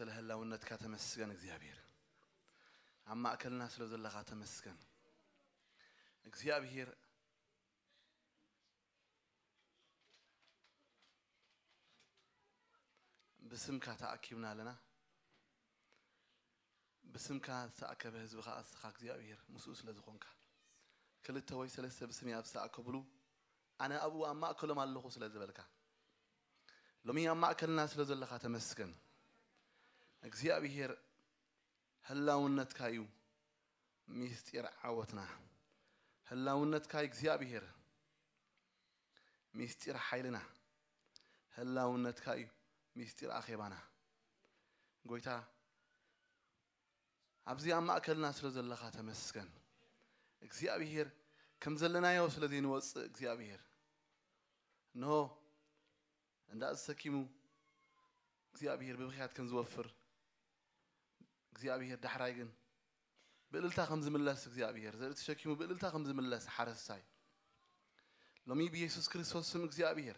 ስለ ህላውነትካ ተመስገን እግዚኣብሔር። ኣብ ማእከልና ስለ ዘለኻ ተመስገን እግዚኣብሔር። ብስምካ ተኣኪብና ኣለና። ብስምካ ዝተኣከበ ህዝቢ ኸዓ እስኻ እግዚኣብሔር ምስኡ ስለ ዝኾንካ፣ ክልተ ወይ ሰለስተ ብስም ኣብ ዝተኣከብሉ ኣነ ኣብኡ ኣብ ማእከሎም ኣለኹ ስለ ዝበልካ፣ ሎሚ ኣብ ማእከልና ስለ ዘለኻ ተመስገን እግዚኣብሔር። ህላውነትካ እዩ ሚስጢር ዓወትና። ህላውነትካ እዩ እግዚኣብሔር ሚስጢር ሓይልና። ህላውነትካ እዩ ሚስጢር ኣኼባና። ጎይታ ኣብዚ ኣብ ማእከልና ስለ ዘለኻ ተመስገን እግዚኣብሔር። ከም ዘለናዮ ስለ ዘይንወፅእ እግዚኣብሔር፣ እንሆ እንዳ ዝተኪሙ እግዚኣብሔር ብብኽያት ከም ዝወፍር እግዚኣብሔር፣ ዳሕራይ ግን ብእልልታ ከም ዝምለስ እግዚኣብሔር፣ ዘርኢ ተሸኪሙ ብእልልታ ከም ዝምለስ ሓረስታይ፣ ሎሚ ብየሱስ ክርስቶስ ስም እግዚኣብሔር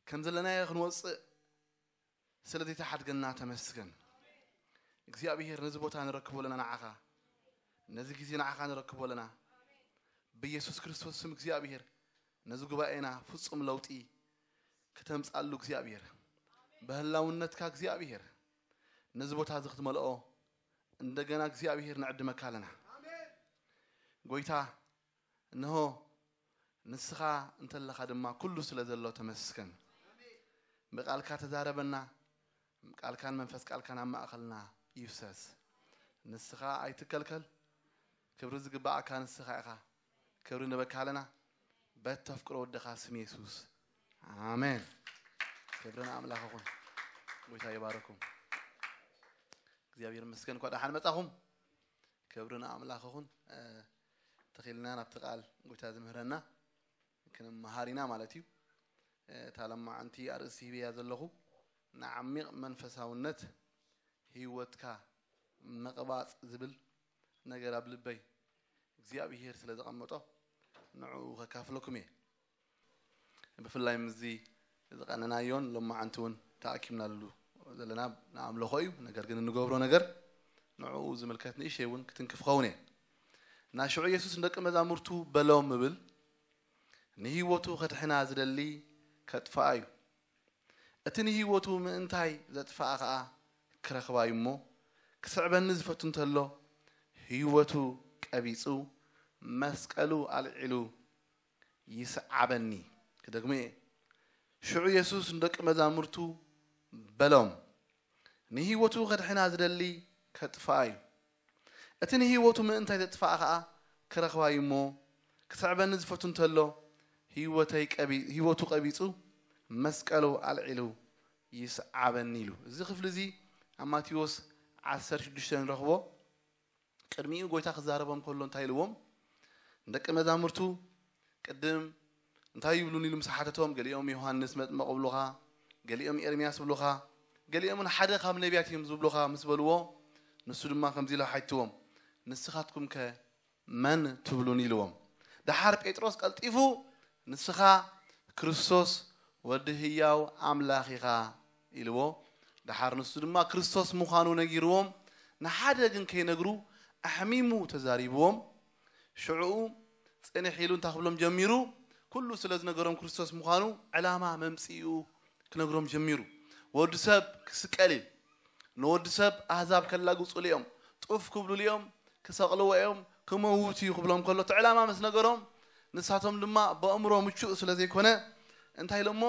ከም ዘለናዮ ክንወፅእ ስለ ዘይተሓድገና ተመስገን እግዚኣብሔር። ነዚ ቦታ ንረክቦ ኣለና ንዓኻ፣ ነዚ ግዜ ንዓኻ ንረክቦ ኣለና። ብየሱስ ክርስቶስ ስም እግዚኣብሔር ነዚ ጉባኤና ፍጹም ለውጢ ክተምጻሉ እግዚኣብሔር፣ ብህላውነትካ እግዚኣብሔር ነዚ ቦታ እዚ ክትመልኦ እንደገና እግዚኣብሔር ንዕድመካ ኣለና። ጎይታ እንሆ ንስኻ እንተለኻ ድማ ኩሉ ስለ ዘሎ ተመስገን። ብቃልካ ተዛረበና፣ ቃልካን መንፈስ ቃልካን ኣብ ማእኸልና ይፍሰስ። ንስኻ ኣይትከልከል፣ ክብሪ ዝግባኣካ ንስኻ ኢኻ። ክብሪ ንበካ ኣለና በተፍቅሮ ወድኻ ስም የሱስ ኣሜን። ክብሪ ንኣምላኽ ይኹን። ጎይታ ይባረኩም። እግዚኣብሔር ይመስገን። እንኳ ደሓን መጻኹም። ክብሪ ንኣምላኽ ይኹን። ተኺልና ናብቲ ቃል ጎይታ ዝምህረና ክንመሃር ኢና ማለት እዩ። እታ ለማዓንቲ ኣርእስቲ ሂበያ ዘለኹ ንዓሚቕ መንፈሳውነት ህይወትካ ምቕባጽ ዝብል ነገር ኣብ ልበይ እግዚኣብሔር ስለ ዘቐመጦ ንዕኡ ከካፍለኩም እየ። ብፍላይ ምስዚ ዝቐነናዮን ሎማዓንቲ እውን ተኣኪብናሉ ዘለና ንኣምልኾ እዩ። ነገር ግን እንገብሮ ነገር ንዕኡ ዝምልከት ንእሽተይ እውን ክትንክፍ ኸውን እየ። እና ሽዑ የሱስ ንደቂ መዛሙርቱ በሎም እብል፣ ንህይወቱ ከድሕና ዝደሊ ከጥፍኣ እዩ፣ እቲ ንህይወቱ ምእንታይ ዘጥፍኣ ኸኣ ክረኽባ እዩ እሞ፣ ክስዕበኒ ዝፈቱ እንተሎ ህይወቱ ቀቢጹ መስቀሉ ኣልዒሉ ይስዓበኒ። ክደግሞ እየ። ሽዑ የሱስ ንደቂ መዛሙርቱ በሎም፣ ንህይወቱ ከድሕና ዝደሊ ከጥፍኣ እዩ፣ እቲ ንህይወቱ ምእንታይ ዘጥፍኣ ኸኣ ክረኽባ እዩ እሞ፣ ክስዕበኒ ዝፈቱ እንተሎ ህይወተይ ቀቢ-፣ ህይወቱ ቀቢጹ መስቀሉ ኣልዒሉ ይስዓበኒ ኢሉ። እዚ ክፍሊ እዚ ኣብ ማቴዎስ ዓሰርተ ሽዱሽተ ንረኽቦ። ቅድሚኡ ጎይታ ክዛረቦም ከሎ እንታይ ኢልዎም? ንደቂ መዛሙርቱ ቅድም እንታይ ይብሉን ኢሉ ምስ ሓተቶም፣ ገሊኦም ዮሃንስ መጥመቕ ይብሉኻ፣ ገሊኦም ኤርምያስ ይብሉኻ፣ ገሊኦምን ሓደ ካብ ነቢያት እዮም ዝብሉኻ ምስ በልዎ፣ ንሱ ድማ ከምዚ ኢሉ ሓትዎም፣ ንስኻትኩም ከ መን ትብሉኒ ኢልዎም። ደሓር ጴጥሮስ ቀልጢፉ ንስኻ ክርስቶስ ወዲ ህያው ኣምላኽ ኢኻ ኢልዎ። ደሓር ንሱ ድማ ክርስቶስ ምዃኑ ነጊርዎም፣ ንሓደ ግን ከይነግሩ ኣሕሚሙ ተዛሪብዎም። ሽዕኡ ጽንሕ ኢሉ እንታይ ክብሎም ጀሚሩ? ኩሉ ስለ ዝነገሮም ክርስቶስ ምዃኑ ዕላማ መምጽኢኡ ክነግሮም ጀሚሩ። ወዲ ሰብ ክስቀል እዩ። ንወዲ ሰብ ኣህዛብ ከላግጹሉ እዮም፣ ጡፍ ክብሉሉ እዮም፣ ክሰቕልዎ እዮም፣ ክመውት እዩ ክብሎም ከሎ እቲ ዕላማ ምስ ነገሮም ንሳቶም ድማ ብኣእምሮ ምቹእ ስለ ዘይኮነ እንታይ ኢሎሞ?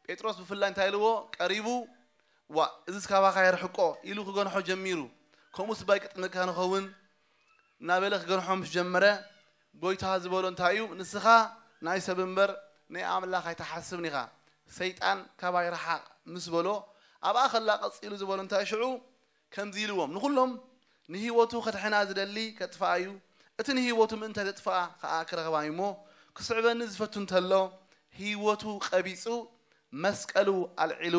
ጴጥሮስ ብፍላይ እንታይ ኢልዎ? ቀሪቡ ዋ እዚስ ካባኻ የርሕቆ ኢሉ ክገንሖ ጀሚሩ። ከምኡስ ባይ ቅጥንካ ንኸውን እናበለ ክገንሖ ምስ ጀመረ፣ ጎይታ ዝበሎ እንታይ እዩ? ንስኻ ናይ ሰብ እምበር ናይ ኣምላኽ ኣይትሓስብን ኢኻ፣ ሰይጣን ካባይ ርሓቕ ምስ በሎ፣ ኣብኣ ከላ ቀጺሉ ዝበሎ እንታይ ሽዑ ከምዚ ኢልዎም፣ ንኹሎም ንህይወቱ ከድሕና ዝደሊ ከጥፍኣ እዩ፣ እቲ ንህይወቱ ምእንተ ዘጥፍኣ ከኣ ክረኽባ እዩ እሞ፣ ክስዕበኒ ዝፈቱ እንተሎ ህይወቱ ቀቢጹ መስቀሉ ኣልዒሉ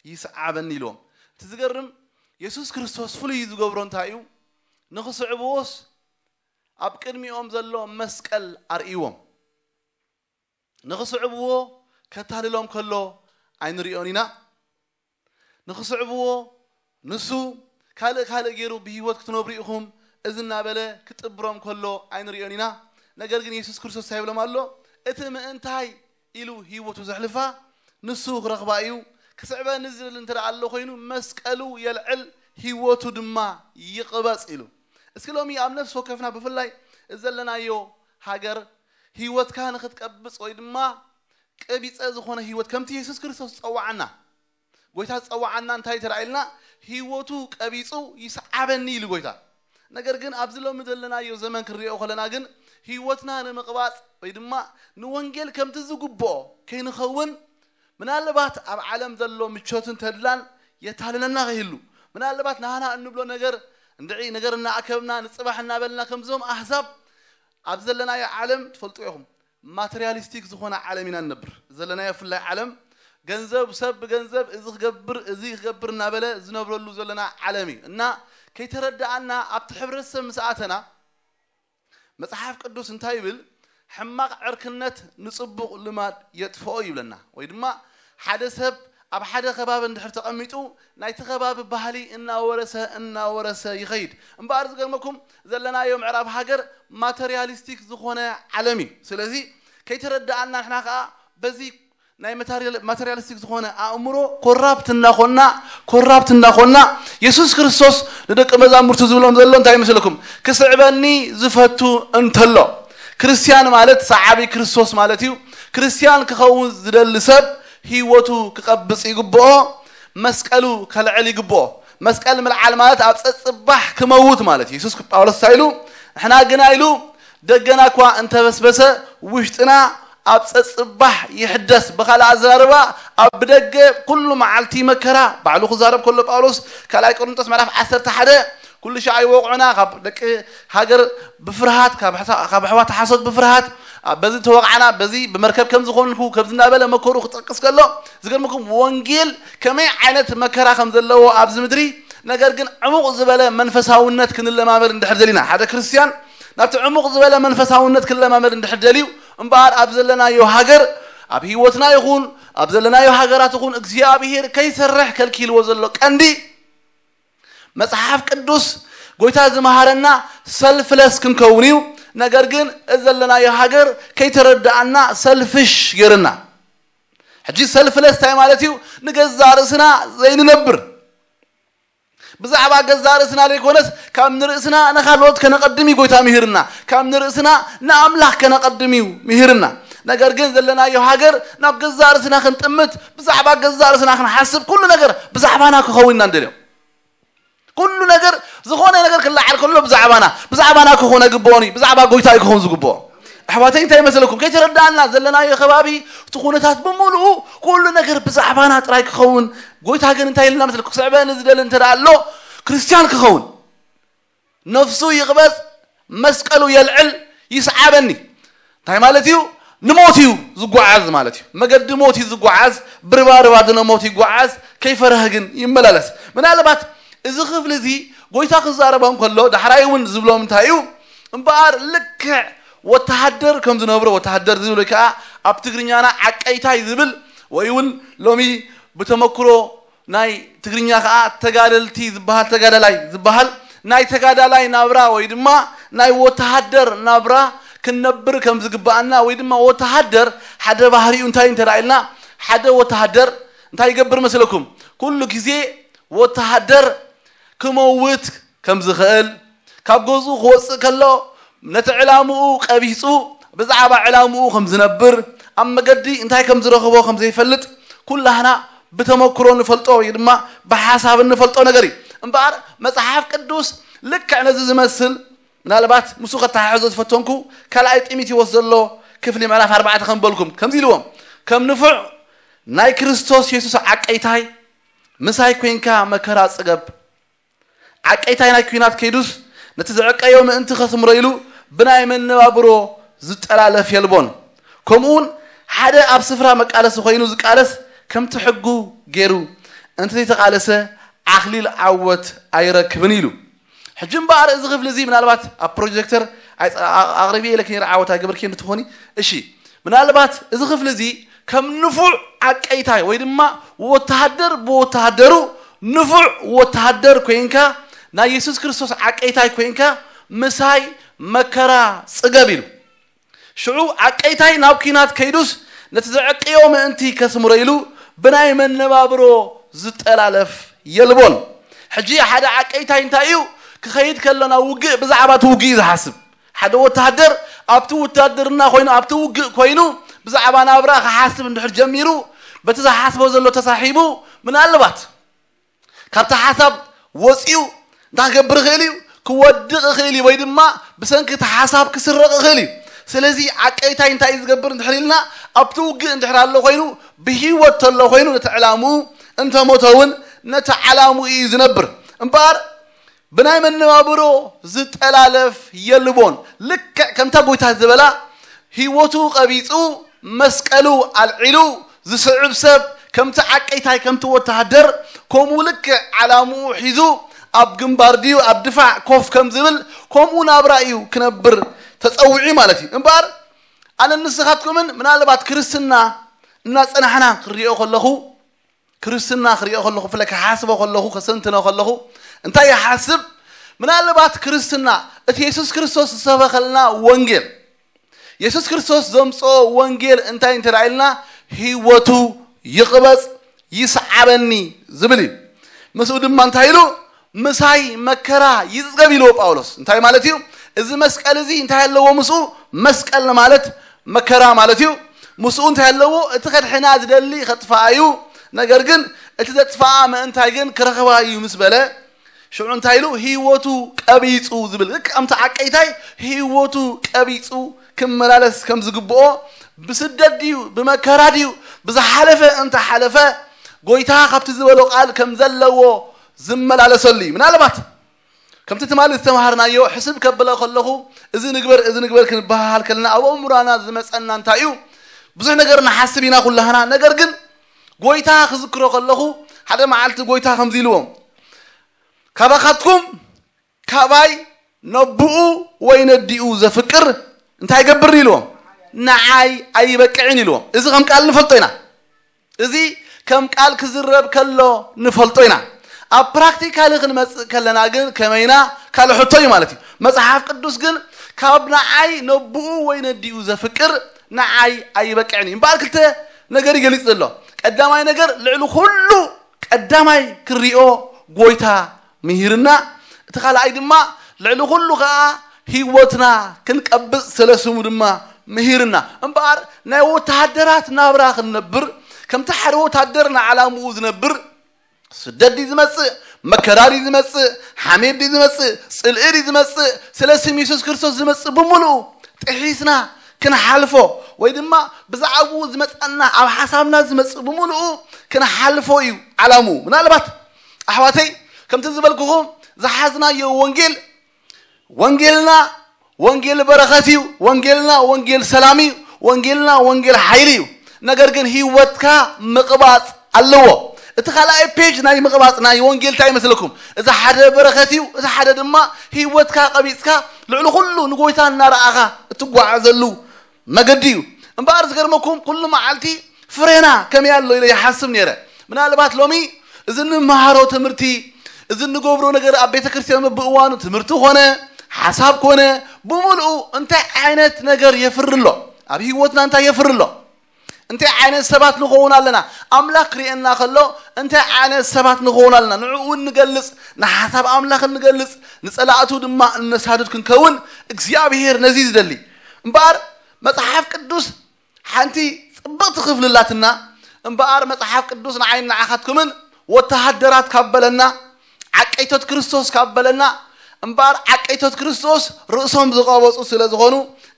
ይስዓበኒ ኢልዎም። እቲ ዝገርም የሱስ ክርስቶስ ፍሉይ ዝገብሮ እንታይ እዩ? ንኽስዕብዎስ ኣብ ቅድሚኦም ዘሎ መስቀል ኣርእይዎም። ንኽስዕብዎ ከታልሎም ከሎ ኣይንሪኦን ኢና። ንኽስዕብዎ፣ ንሱ ካልእ ካልእ ገይሩ ብህይወት ክትነብሩ ኢኹም፣ እዚ እናበለ ክጥብሮም ከሎ ኣይንሪኦን ኢና። ነገር ግን የሱስ ክርስቶስ እንታይ ይብሎም ኣሎ? እቲ ምእንታይ ኢሉ ህይወቱ ዘሕልፋ ንሱ ክረኽባ እዩ። ክስዕበኒ ዝደሊ እንተ ደኣ ኣሎ ኮይኑ መስቀሉ የልዕል፣ ህይወቱ ድማ ይቕበጽ ኢሉ። እስኪ ሎሚ ኣብ ነፍሲ ወከፍና ብፍላይ ዘለናዮ ሃገር ህይወትካ ንኽትቀብጽ ወይ ድማ ቀቢጸ ዝኾነ ህይወት ከምቲ የሱስ ክርስቶስ ዝጸዋዓና፣ ጎይታ ዝጸዋዓና እንታይ ተራኢልና ህይወቱ ቀቢጹ ይስዓበኒ ኢሉ ጎይታ። ነገር ግን ኣብዚ ሎሚ ዘለናዮ ዘመን ክንሪኦ ከለና ግን ህይወትና ንምቕባጽ ወይ ድማ ንወንጌል ከምቲ ዝግብኦ ከይንኸውን ምናልባት ኣብ ዓለም ዘሎ ምቾትን ተድላን የታልለና ከይህሉ፣ ምናልባት ናህና እንብሎ ነገር እንድዒ ነገር እናኣከብና ንጽባሕ እናበልና ከምዞም ኣህዛብ ኣብ ዘለናዮ ዓለም ትፈልጡ ኢኹም። ማቴሪያሊስቲክ ዝኾነ ዓለም ኢና ንነብር ዘለናዮ። ብፍላይ ዓለም ገንዘብ፣ ሰብ ብገንዘብ እዚ ክገብር እዚ ክገብር እናበለ ዝነብረሉ ዘለና ዓለም እዩ። እና ከይተረዳኣና ኣብቲ ሕብረተሰብ ምስ ኣተና መጽሓፍ ቅዱስ እንታይ ይብል? ሕማቕ ዕርክነት ንጽቡቕ ልማድ የጥፍኦ ይብለና። ወይ ድማ ሓደ ሰብ ኣብ ሓደ ከባቢ እንድሕር ተቐሚጡ ናይቲ ከባቢ ባህሊ እናወረሰ እናወረሰ ይኸይድ። እምበኣር ዝገርመኩም ዘለናዮ ምዕራብ ሃገር ማተርያሊስቲክ ዝኾነ ዓለም እዩ። ስለዚ ከይተረዳኣና ንሕና ከዓ በዚ ናይ ማተርያል- ማተርያሊስቲክ ዝኾነ ኣእምሮ ኮራፕት እናኾና ኮራፕት እናኾና የሱስ ክርስቶስ ንደቂ መዛሙርቱ ዝብሎም ዘሎ እንታይ ይመስለኩም? ክስዕበኒ ዝፈቱ እንተሎ ክርስቲያን ማለት ሰዓቢ ክርስቶስ ማለት እዩ። ክርስቲያን ክኸውን ዝደሊ ሰብ ህይወቱ ክቐብጽ ይግብኦ፣ መስቀሉ ከልዕል ይግብኦ። መስቀል ምልዓል ማለት ኣብ ጸጽባሕ ክመውት ማለት እዩ። የሱስ ጳውሎስ እንታይ ኢሉ? ንሕና ግና ኢሉ ደገና እኳ እንተበስበሰ ውሽጥና ኣብ ጸጽባሕ ይሕደስ። ብኻልእ ኣዘራርባ ኣብ ብደገ ኩሉ መዓልቲ መከራ ባዕሉ ክዛረብ ከሎ ጳውሎስ ካልኣይ ቆሮንቶስ ምዕራፍ ዓሰርተ ሓደ ኩሉ ሻዕ ይወቕዑና ካብ ደቂ ሃገር ብፍርሃት ካብ ሕሳ- ካብ ኣሕዋት ሓሶት ብፍርሃት ኣብ በዚ ተወቕዓና በዚ ብመርከብ ከም ዝኾንኩ ከምዚ እናበለ መከሩ ክጠቅስ ከሎ ዝገርምኩም ወንጌል ከመይ ዓይነት መከራ ከም ዘለዎ ኣብዚ ምድሪ ነገር ግን ዕሙቕ ዝበለ መንፈሳውነት ክንለማመድ እንድሕር ደሊና ሓደ ክርስቲያን ናብቲ ዕሙቕ ዝበለ መንፈሳውነት ክንለማመድ እንድሕር ደልዩ እምበኣር ኣብ ዘለናዮ ሃገር ኣብ ህይወትና ይኹን ኣብ ዘለናዮ ሃገራት ይኹን እግዚኣብሔር ከይሰርሕ ከልኪልዎ ዘሎ ቀንዲ መጽሓፍ ቅዱስ ጎይታ ዝመሃረና ሰልፍለስ ክንከውን እዩ። ነገር ግን እዚ ዘለናዮ ሃገር ከይተረዳኣና ሰልፍሽ ገይርና። ሕጂ ሰልፍለስ እንታይ ማለት እዩ? ንገዛእ ርእስና ዘይንነብር ብዛዕባ ገዛእ ርእስና ዘይኮነስ ካብ ንርእስና ንኻልኦት ከነቐድም እዩ ጎይታ ምሂርና። ካብ ንርእስና ንኣምላኽ ከነቐድም እዩ ምሂርና። ነገር ግን ዘለናዮ ሃገር ናብ ገዛእ ርእስና ክንጥምት ብዛዕባ ገዛእ ርእስና ክንሓስብ ኩሉ ነገር ብዛዕባና ክኸውን ኢና ንደልዮ። ኩሉ ነገር ዝኾነ ነገር ክለዓል ከሎ ብዛዕባና ብዛዕባና ክኾነ ግብኦን እዩ ብዛዕባ ጎይታ እዩ ክኸውን ዝግብኦ። ኣሕዋተይ እንታይ ይመስለኩም ከይተረዳእና ዘለናዮ ከባቢ እቲ ኩነታት ብምሉኡ ኩሉ ነገር ብዛዕባና ጥራይ ክኸውን ጎይታ ግን እንታይ ኢልና መስለኩም ክስዕበኒ ዝደሊ እንተ ኣሎ ክርስቲያን ክኸውን ነፍሱ ይቕበጽ መስቀሉ የልዕል ይስዓበኒ እንታይ ማለት እዩ ንሞት እዩ ዝጓዓዝ ማለት እዩ መገዲ ሞት እዩ ዝጓዓዝ ብርባርባ ድነ ሞት ይጓዓዝ ከይፈረህ ግን ይመላለስ ምናልባት እዚ ክፍሊ እዚ ጎይታ ክዛረቦም ከሎ ዳሕራይ እውን ዝብሎም እንታይ እዩ እምበኣር ልክዕ ወተሃደር ከም ዝነብሮ ወተሃደር ዝብል ከዓ ኣብ ትግርኛና ዓቀይታይ ዝብል ወይ እውን ሎሚ ብተመክሮ ናይ ትግርኛ ከዓ ተጋደልቲ ዝበሃል ተጋዳላይ ዝበሃል ናይ ተጋዳላይ ናብራ ወይ ድማ ናይ ወተሃደር ናብራ ክንነብር ከም ዝግባኣና ወይ ድማ ወተሃደር ሓደ ባህሪኡ እንታይ እንተ ኢልና ሓደ ወተሃደር እንታይ ይገብር መስለኩም ኩሉ ግዜ ወተሃደር ክመውት ከም ዝኽእል ካብ ገዝኡ ክወፅእ ከሎ ነቲ ዕላምኡ ቀቢፁ ብዛዕባ ዕላምኡ ከም ዝነብር ኣብ መገዲ እንታይ ከም ዝረኽቦ ከም ዘይፈልጥ ኩላህና ብተመክሮ ንፈልጦ ወይ ድማ ብሓሳብ እንፈልጦ ነገር እዩ እምበኣር መፅሓፍ ቅዱስ ልክዕ ነዚ ዝመስል ምናልባት ምስኡ ከተሓሕዞ ዝፈተንኩ ካልኣይ ጢሞቴዎስ ዘሎ ክፍሊ ምዕራፍ ኣርባዕተ ከም በልኩም ከምዚ ኢልዎም ከም ንፉዕ ናይ ክርስቶስ የሱስ ዓቀይታይ ምሳይ ኮንካ መከራ ጽገብ ዓቀይታይ ናይ ኲናት ከይዱስ ነቲ ዝዕቀዮ ምእንቲ ከስምሮ ኢሉ ብናይ መነባብሮ ዝጠላለፍ የልቦን ከምኡውን ሓደ ኣብ ስፍራ መቃለሲ ኮይኑ ዝቃለስ ከምቲ ሕጉ ገይሩ እንተዘይተቃለሰ ኣኽሊል ዓወት ኣይረክብን ኢሉ ሕጂ እምበኣር እዚ ክፍሊ እዚ ምናልባት ኣብ ፕሮጀክተር ኣቕርቢ ኢለኪ ነይረ ዓወት ኣይገበርኪ እንትኾኒ እሺ ምናልባት እዚ ክፍሊ እዚ ከም ንፉዕ ዓቀይታይ ወይ ድማ ወተሃደር ብወተሃደሩ ንፉዕ ወተሃደር ኮይንካ፣ ናይ የሱስ ክርስቶስ ዓቀይታይ ኮይንካ፣ ምሳይ መከራ ጽገብ ኢሉ። ሽዑ ዓቀይታይ ናብ ኲናት ከይዱስ፣ ነቲ ዘዕቀዮ ምእንቲ ከስምሮ ኢሉ፣ ብናይ መነባብሮ ዝጠላለፍ የልቦን። ሕጂ ሓደ ዓቀይታይ እንታይ እዩ? ክኸይድ ከሎ ናብ ውግእ፣ ብዛዕባ እቲ ውግእ እዩ ዝሓስብ። ሓደ ወተሃደር ኣብቲ ውትድርና ኮይኑ፣ ኣብቲ ውግእ ኮይኑ፣ ብዛዕባ ናብራ ክሓስብ እንድሕር ጀሚሩ፣ በቲ ዝሓስቦ ዘሎ ተሳሒቡ፣ ምናልባት ካብቲ ሓሳብ ወፂኡ እንታይ ክገብር ይኽእል እዩ? ክወድቕ ይኽእል እዩ፣ ወይ ድማ ብሰንኪ እቲ ሓሳብ ክስረቕ ይኽእል እዩ። ስለዚ ዓቀይታይ እንታይ እዩ ዝገብር እንድሕር ኢልና፣ ኣብቲ ውግእ እንድሕር ኣሎ ኮይኑ፣ ብህይወት ተሎ ኮይኑ፣ ነቲ ዕላምኡ፣ እንተሞተ እውን ነቲ ዓላምኡ እዩ ዝነብር። እምበኣር ብናይ መነባብሮ ዝጠላለፍ የልቦን። ልክዕ ከምታ ጎይታ ዝበላ፣ ህይወቱ ቀቢጹ፣ መስቀሉ ኣልዒሉ ዝስዕብ ሰብ፣ ከምቲ ዓቀይታይ፣ ከምቲ ወተሃደር፣ ከምኡ ልክዕ ዓላምኡ ሒዙ ኣብ ግንባር ድዩ ኣብ ድፋዕ ኮፍ ከም ዝብል፣ ከምኡ ናብራ እዩ ክነብር ተጸዊዑ ማለት እዩ። እምበኣር ኣነ ንስኻትኩምን ምናልባት ክርስትና እናጸናሕና ክሪኦ ከለኹ፣ ክርስትና ክሪኦ ከለኹ፣ ብፍላይ ክሓስቦ ከለኹ፣ ከሰንትኖ ከለኹ፣ እንታይ ይሓስብ? ምናልባት ክርስትና እቲ የሱስ ክርስቶስ ዝሰበኸልና ወንጌል፣ የሱስ ክርስቶስ ዘምጽኦ ወንጌል እንታይ እንተ ደኣ ኢልና፣ ህይወቱ ይቕበጽ፣ ይስዓበኒ ዝብል እዩ። ምስኡ ድማ እንታይ ኢሉ? ምሳይ መከራ ይጽገብ ኢልዎ ጳውሎስ። እንታይ ማለት እዩ? እዚ መስቀል እዚ እንታይ ኣለዎ ምስኡ? መስቀል ማለት መከራ ማለት እዩ። ምስኡ እንታይ ኣለዎ? እቲ ከድሕና ዝደሊ ከጥፍኣ እዩ። ነገር ግን እቲ ዘጥፍኣ ምእንታይ ግን ክረኽባ እዩ ምስ በለ፣ ሽዑ እንታይ ኢሉ? ህይወቱ ቀቢጹ ዝብል። ልክዕ ከምቲ ዓቀይታይ ህይወቱ ቀቢጹ ክመላለስ ከም ዝግብኦ፣ ብስደት ድዩ፣ ብመከራ ድዩ፣ ብዝሓለፈ እንተ ሓለፈ፣ ጎይታ ካብቲ ዝበሎ ቃል ከም ዘለዎ ዝመላለሰሉ እዩ። ምናልባት ከምቲ ትማሊ ዝተምሃርናዮ ሕስብ ከብሎ ከለኹ፣ እዚ ንግበር፣ እዚ ንግበር ክንበሃሃል ከለና፣ ኣብ ኣእምሮና ዝመጸና እንታይ እዩ? ብዙሕ ነገር ንሓስብ ኢና ኩላህና። ነገር ግን ጎይታ ክዝክሮ ከለኹ፣ ሓደ መዓልቲ ጎይታ ከምዚ ኢልዎም፣ "ካባኻትኩም ካባይ ነብኡ ወይ ነዲኡ ዘፍቅር እንታይ ይገብር?" ኢልዎም፣ "ንዓይ ኣይበቅዕን" ኢልዎም። እዚ ከም ቃል ንፈልጦ ኢና። እዚ ከም ቃል ክዝረብ ከሎ ንፈልጦ ኢና። ኣብ ፕራክቲካሊ ክንመጽእ ከለና ግን ከመይና ካልእ ሕቶ እዩ ማለት እዩ። መጽሓፍ ቅዱስ ግን ካብ ንዓይ ነብኡ ወይ ነዲኡ ዘፍቅር ንዓይ ኣይበቅዕን እዩ። እምበኣር ክልተ ነገር ይገልጽ ዘሎ። ቀዳማይ ነገር ልዕሊ ኩሉ ቀዳማይ ክሪኦ ጎይታ ምሂርና፣ እቲ ካልኣይ ድማ ልዕሊ ኩሉ ከኣ ህይወትና ክንቀብጽ ስለ ስሙ ድማ ምሂርና። እምበኣር ናይ ወተሃደራት ናብራ ክንነብር፣ ከምቲ ሓደ ወታደር ንዓላምኡ ዝነብር፣ ስደት ድዩ ዝመጽእ፣ መከራ ድዩ ዝመጽእ፣ ሓሜት ድዩ ዝመጽእ፣ ጽልኢ ድዩ ዝመጽእ፣ ስለ ስም የሱስ ክርስቶስ ዝመጽእ ብምሉኡ ጥሒስና ክንሓልፎ፣ ወይ ድማ ብዛዕባኡ ዝመጸና፣ ኣብ ሓሳብና ዝመጽእ ብምሉኡ ክንሓልፎ እዩ ዓላምኡ። ምናልባት ኣሕዋተይ፣ ከምቲ ዝበልኩኹም ዝሓዝናዮ ወንጌል፣ ወንጌልና ወንጌል በረኸት እዩ። ወንጌልና ወንጌል ሰላም እዩ። ወንጌልና ወንጌል ሓይሊ እዩ። ነገር ግን ህይወትካ ምቕባጽ ኣለዎ። እቲ ካልኣይ ፔጅ ናይ ምቕባጽ ናይ ወንጌል እንታይ ይመስለኩም? እዚ ሓደ በረኸት እዩ፣ እዚ ሓደ ድማ ህይወትካ ቀቢጽካ ልዕሊ ኩሉ ንጎይታ እናረኣኻ እትጓዓዘሉ መገዲ እዩ። እምበኣር ዝገርመኩም፣ ኩሉ መዓልቲ ፍሬና ከመይ ኣሎ ኢለ ይሓስብ ነይረ። ምናልባት ሎሚ እዚ እንመሃሮ ትምህርቲ፣ እዚ እንገብሮ ነገር ኣብ ቤተ ክርስቲያን በብእዋኑ ትምህርቲ ኮነ፣ ሓሳብ ኮነ፣ ብምልኡ እንታይ ዓይነት ነገር የፍሪ ኣሎ? ኣብ ህይወትና እንታይ የፍሪ ኣሎ? እንታይ ዓይነት ሰባት ንኸውን ኣለና? ኣምላኽ ክርእየና ከሎ እንታይ ዓይነት ሰባት ንኸውን ኣለና? ንዕኡ እንገልጽ፣ ንሓሳብ ኣምላኽ እንገልጽ፣ ንጸላእቱ ድማ እነሳድድ ክንከውን እግዚኣብሔር ነዚ እዩ ዝደሊ። እምበኣር መጽሓፍ ቅዱስ ሓንቲ ጽብቕቲ ክፍሊ ኣላትና። እምበኣር መጽሓፍ ቅዱስ ንዓይን ንዓኻትኩምን ወተሃደራት ካብ በለና፣ ዓቀይቶት ክርስቶስ ካብ በለና፣ እምበኣር ዓቀይቶት ክርስቶስ ርእሶም ዝቐበጹ ስለ ዝኾኑ፣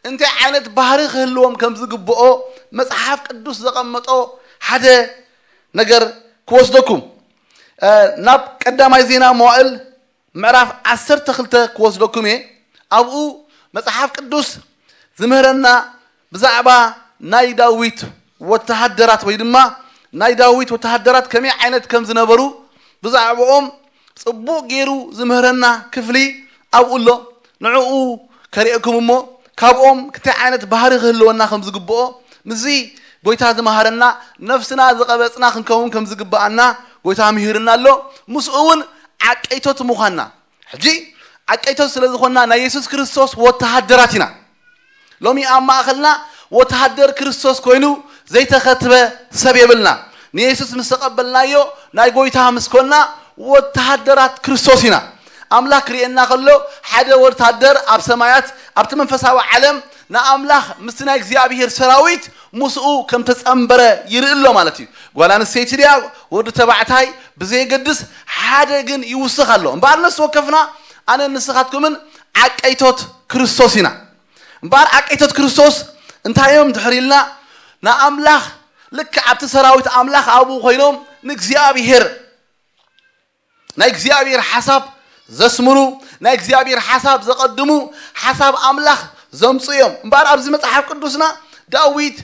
እንታይ ዓይነት ባህሪ ክህልዎም ከም ዝግብኦ መጽሓፍ ቅዱስ ዘቐመጦ ሓደ ነገር ክወስደኩም፣ እ፣ ናብ ቀዳማይ ዜና መዋእል ምዕራፍ ዓሰርተ ክልተ ክወስደኩም እየ። ኣብኡ መጽሓፍ ቅዱስ ዝምህረና ብዛዕባ ናይ ዳዊት ወተሃደራት፣ ወይ ድማ ናይ ዳዊት ወተሃደራት ከመይ ዓይነት ከም ዝነበሩ፣ ብዛዕባኦም ጽቡቕ ገይሩ ዝምህረና ክፍሊ ኣብኡ ኣሎ። ንዕኡ ከርእየኩም እሞ፣ ካብኦም ክታይ ዓይነት ባህሪ ክህልወና ከም ዝግብኦ፣ ምስዚ ጎይታ ዝመሃረና፣ ነፍስና ዝቐበጽና ክንከውን ከም ዝግብኣና ጎይታ ምሂርና ኣሎ። ምስኡ እውን ዓቀይቶት ምዃንና። ሕጂ ዓቀይቶት ስለ ዝኾንና ናይ የሱስ ክርስቶስ ወተሃደራት ኢና። ሎሚ ኣብ ማእኸልና ወተሃደር ክርስቶስ ኮይኑ ዘይተኸትበ ሰብ የብልና። ንየሱስ ምስ ተቐበልናዮ ናይ ጎይታ ምስ ኮና ወተሃደራት ክርስቶስ ኢና። ኣምላኽ ክርእየና ከሎ ሓደ ወተሃደር ኣብ ሰማያት ኣብቲ መንፈሳዊ ዓለም ንኣምላኽ ምስቲ ናይ እግዚኣብሔር ሰራዊት ምስኡ ከም ተጸንበረ ይርኢ ኣሎ ማለት እዩ። ጓል ኣንስተይቲ ድያ ወዲ ተባዕታይ ብዘየገድስ ሓደ ግን ይውስኽ ኣሎ። እምበኣር ነፍሲ ወከፍና ኣነ ንስኻትኩምን ዓቀይቶት ክርስቶስ ኢና። እምበኣር ዓቀይቶት ክርስቶስ እንታይ እዮም ድሕር ኢልና ንኣምላኽ ልክዕ ኣብቲ ሰራዊት ኣምላኽ ኣብኡ ኮይኖም ንእግዚኣብሔር ናይ እግዚኣብሔር ሓሳብ ዘስምሩ ናይ እግዚኣብሔር ሓሳብ ዘቐድሙ ሓሳብ ኣምላኽ ዘምፁ እዮም። እምበኣር ኣብዚ መፅሓፍ ቅዱስና ዳዊት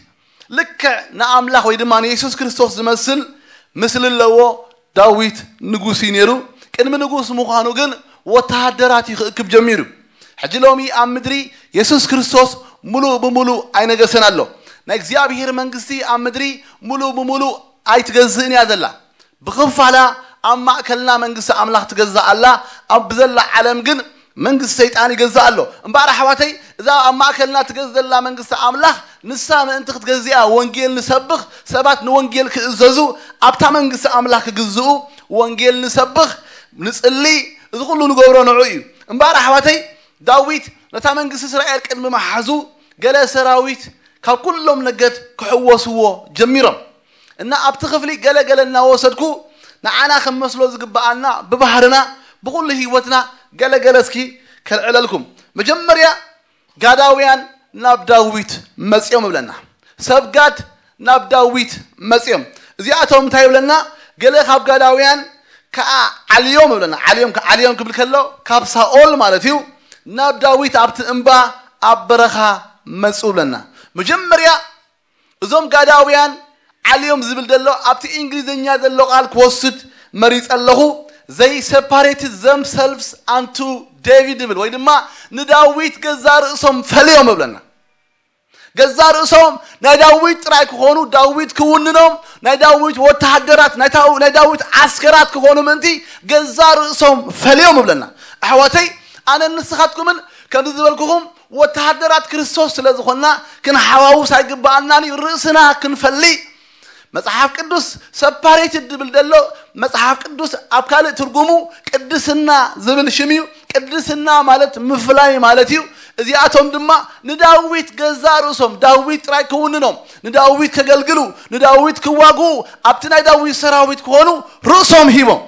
ልክዕ ንኣምላኽ ወይ ድማ ንየሱስ ክርስቶስ ዝመስል ምስሊ ኣለዎ። ዳዊት ንጉስ እዩ ነይሩ። ቅድሚ ንጉስ ምዃኑ ግን ወተሃደራት እዩ ክእክብ ጀሚሩ። ሕጂ ሎሚ ኣብ ምድሪ የሱስ ክርስቶስ ሙሉእ ብሙሉእ ኣይነገሰን ኣሎ። ናይ እግዚኣብሔር መንግስቲ ኣብ ምድሪ ሙሉእ ብሙሉእ ኣይትገዝእን እያ ዘላ። ብኽፋላ ኣብ ማእከልና መንግስቲ ኣምላኽ ትገዛእ ኣላ። ኣብ ብዘላ ዓለም ግን መንግስቲ ሰይጣን ይገዛእ ኣሎ። እምበኣር ኣሕዋተይ እዛ ኣብ ማእከልና ትገዝ ዘላ መንግስቲ ኣምላኽ ንሳ ምእንቲ ክትገዝኣ ወንጌል ንሰብኽ፣ ሰባት ንወንጌል ክእዘዙ፣ ኣብታ መንግስቲ ኣምላኽ ክግዝኡ ወንጌል ንሰብኽ፣ ንጽሊ፣ እዚ ኩሉ ንገብሮ ንዑ እዩ። እምበኣር ኣሕዋተይ ዳዊት ነታ መንግስቲ እስራኤል ቅድሚ መሓዙ ገለ ሰራዊት ካብ ኩሎም ነገድ ክሕወስዎ ጀሚሮም። እና ኣብቲ ክፍሊ ገለ ገለ እናወሰድኩ ንዓና ከም መስሎ ዝግብኣና ብባህርና ብኩሉ ህይወትና ገለ ገለ እስኪ ከልዕለልኩም። መጀመርያ ጋዳውያን ናብ ዳዊት መጽዮም እብለና። ሰብ ጋድ ናብ ዳዊት መጽዮም። እዚኣቶም እንታይ ይብለና? ገለ ካብ ጋዳውያን ከዓ ዓልዮም እብለና። ዓልዮም ዓልዮም ክብል ከሎ ካብ ሳኦል ማለት እዩ። ናብ ዳዊት ኣብቲ እምባ ኣብ በረኻ መጹ እብለና። መጀመርያ እዞም ጋዳውያን ዓልዮም ዝብል ዘሎ ኣብቲ እንግሊዝኛ ዘሎ ቃል ክወስድ መሪጸ ኣለኹ። They separated themselves unto David ይብል ወይ ድማ ንዳዊት ገዛ ርእሶም ፈልዮም እብለና። ገዛ ርእሶም ናይ ዳዊት ጥራይ ክኾኑ ዳዊት ክውንኖም ናይ ዳዊት ወተሃደራት ናይ ታው- ናይ ዳዊት ዓስከራት ክኾኑ ምእንቲ ገዛ ርእሶም ፈልዮም እብለና። ኣሕዋተይ ኣነ ንስኻትኩምን ከምዚ ዝበልኩኹም ወተሃደራት ክርስቶስ ስለ ዝኾንና ክንሓዋውስ ኣይግብኣናን እዩ። ርእስና ክንፈሊ መጽሓፍ ቅዱስ ሰፓሬትድ ድብል ደሎ መጽሓፍ ቅዱስ ኣብ ካልእ ትርጉሙ ቅድስና ዝብል ሽም እዩ። ቅድስና ማለት ምፍላይ ማለት እዩ። እዚኣቶም ድማ ንዳዊት ገዛ ርእሶም ዳዊት ጥራይ ክውንኖም ንዳዊት ከገልግሉ ንዳዊት ክዋግኡ ኣብቲ ናይ ዳዊት ሰራዊት ክኾኑ ርእሶም ሂቦም።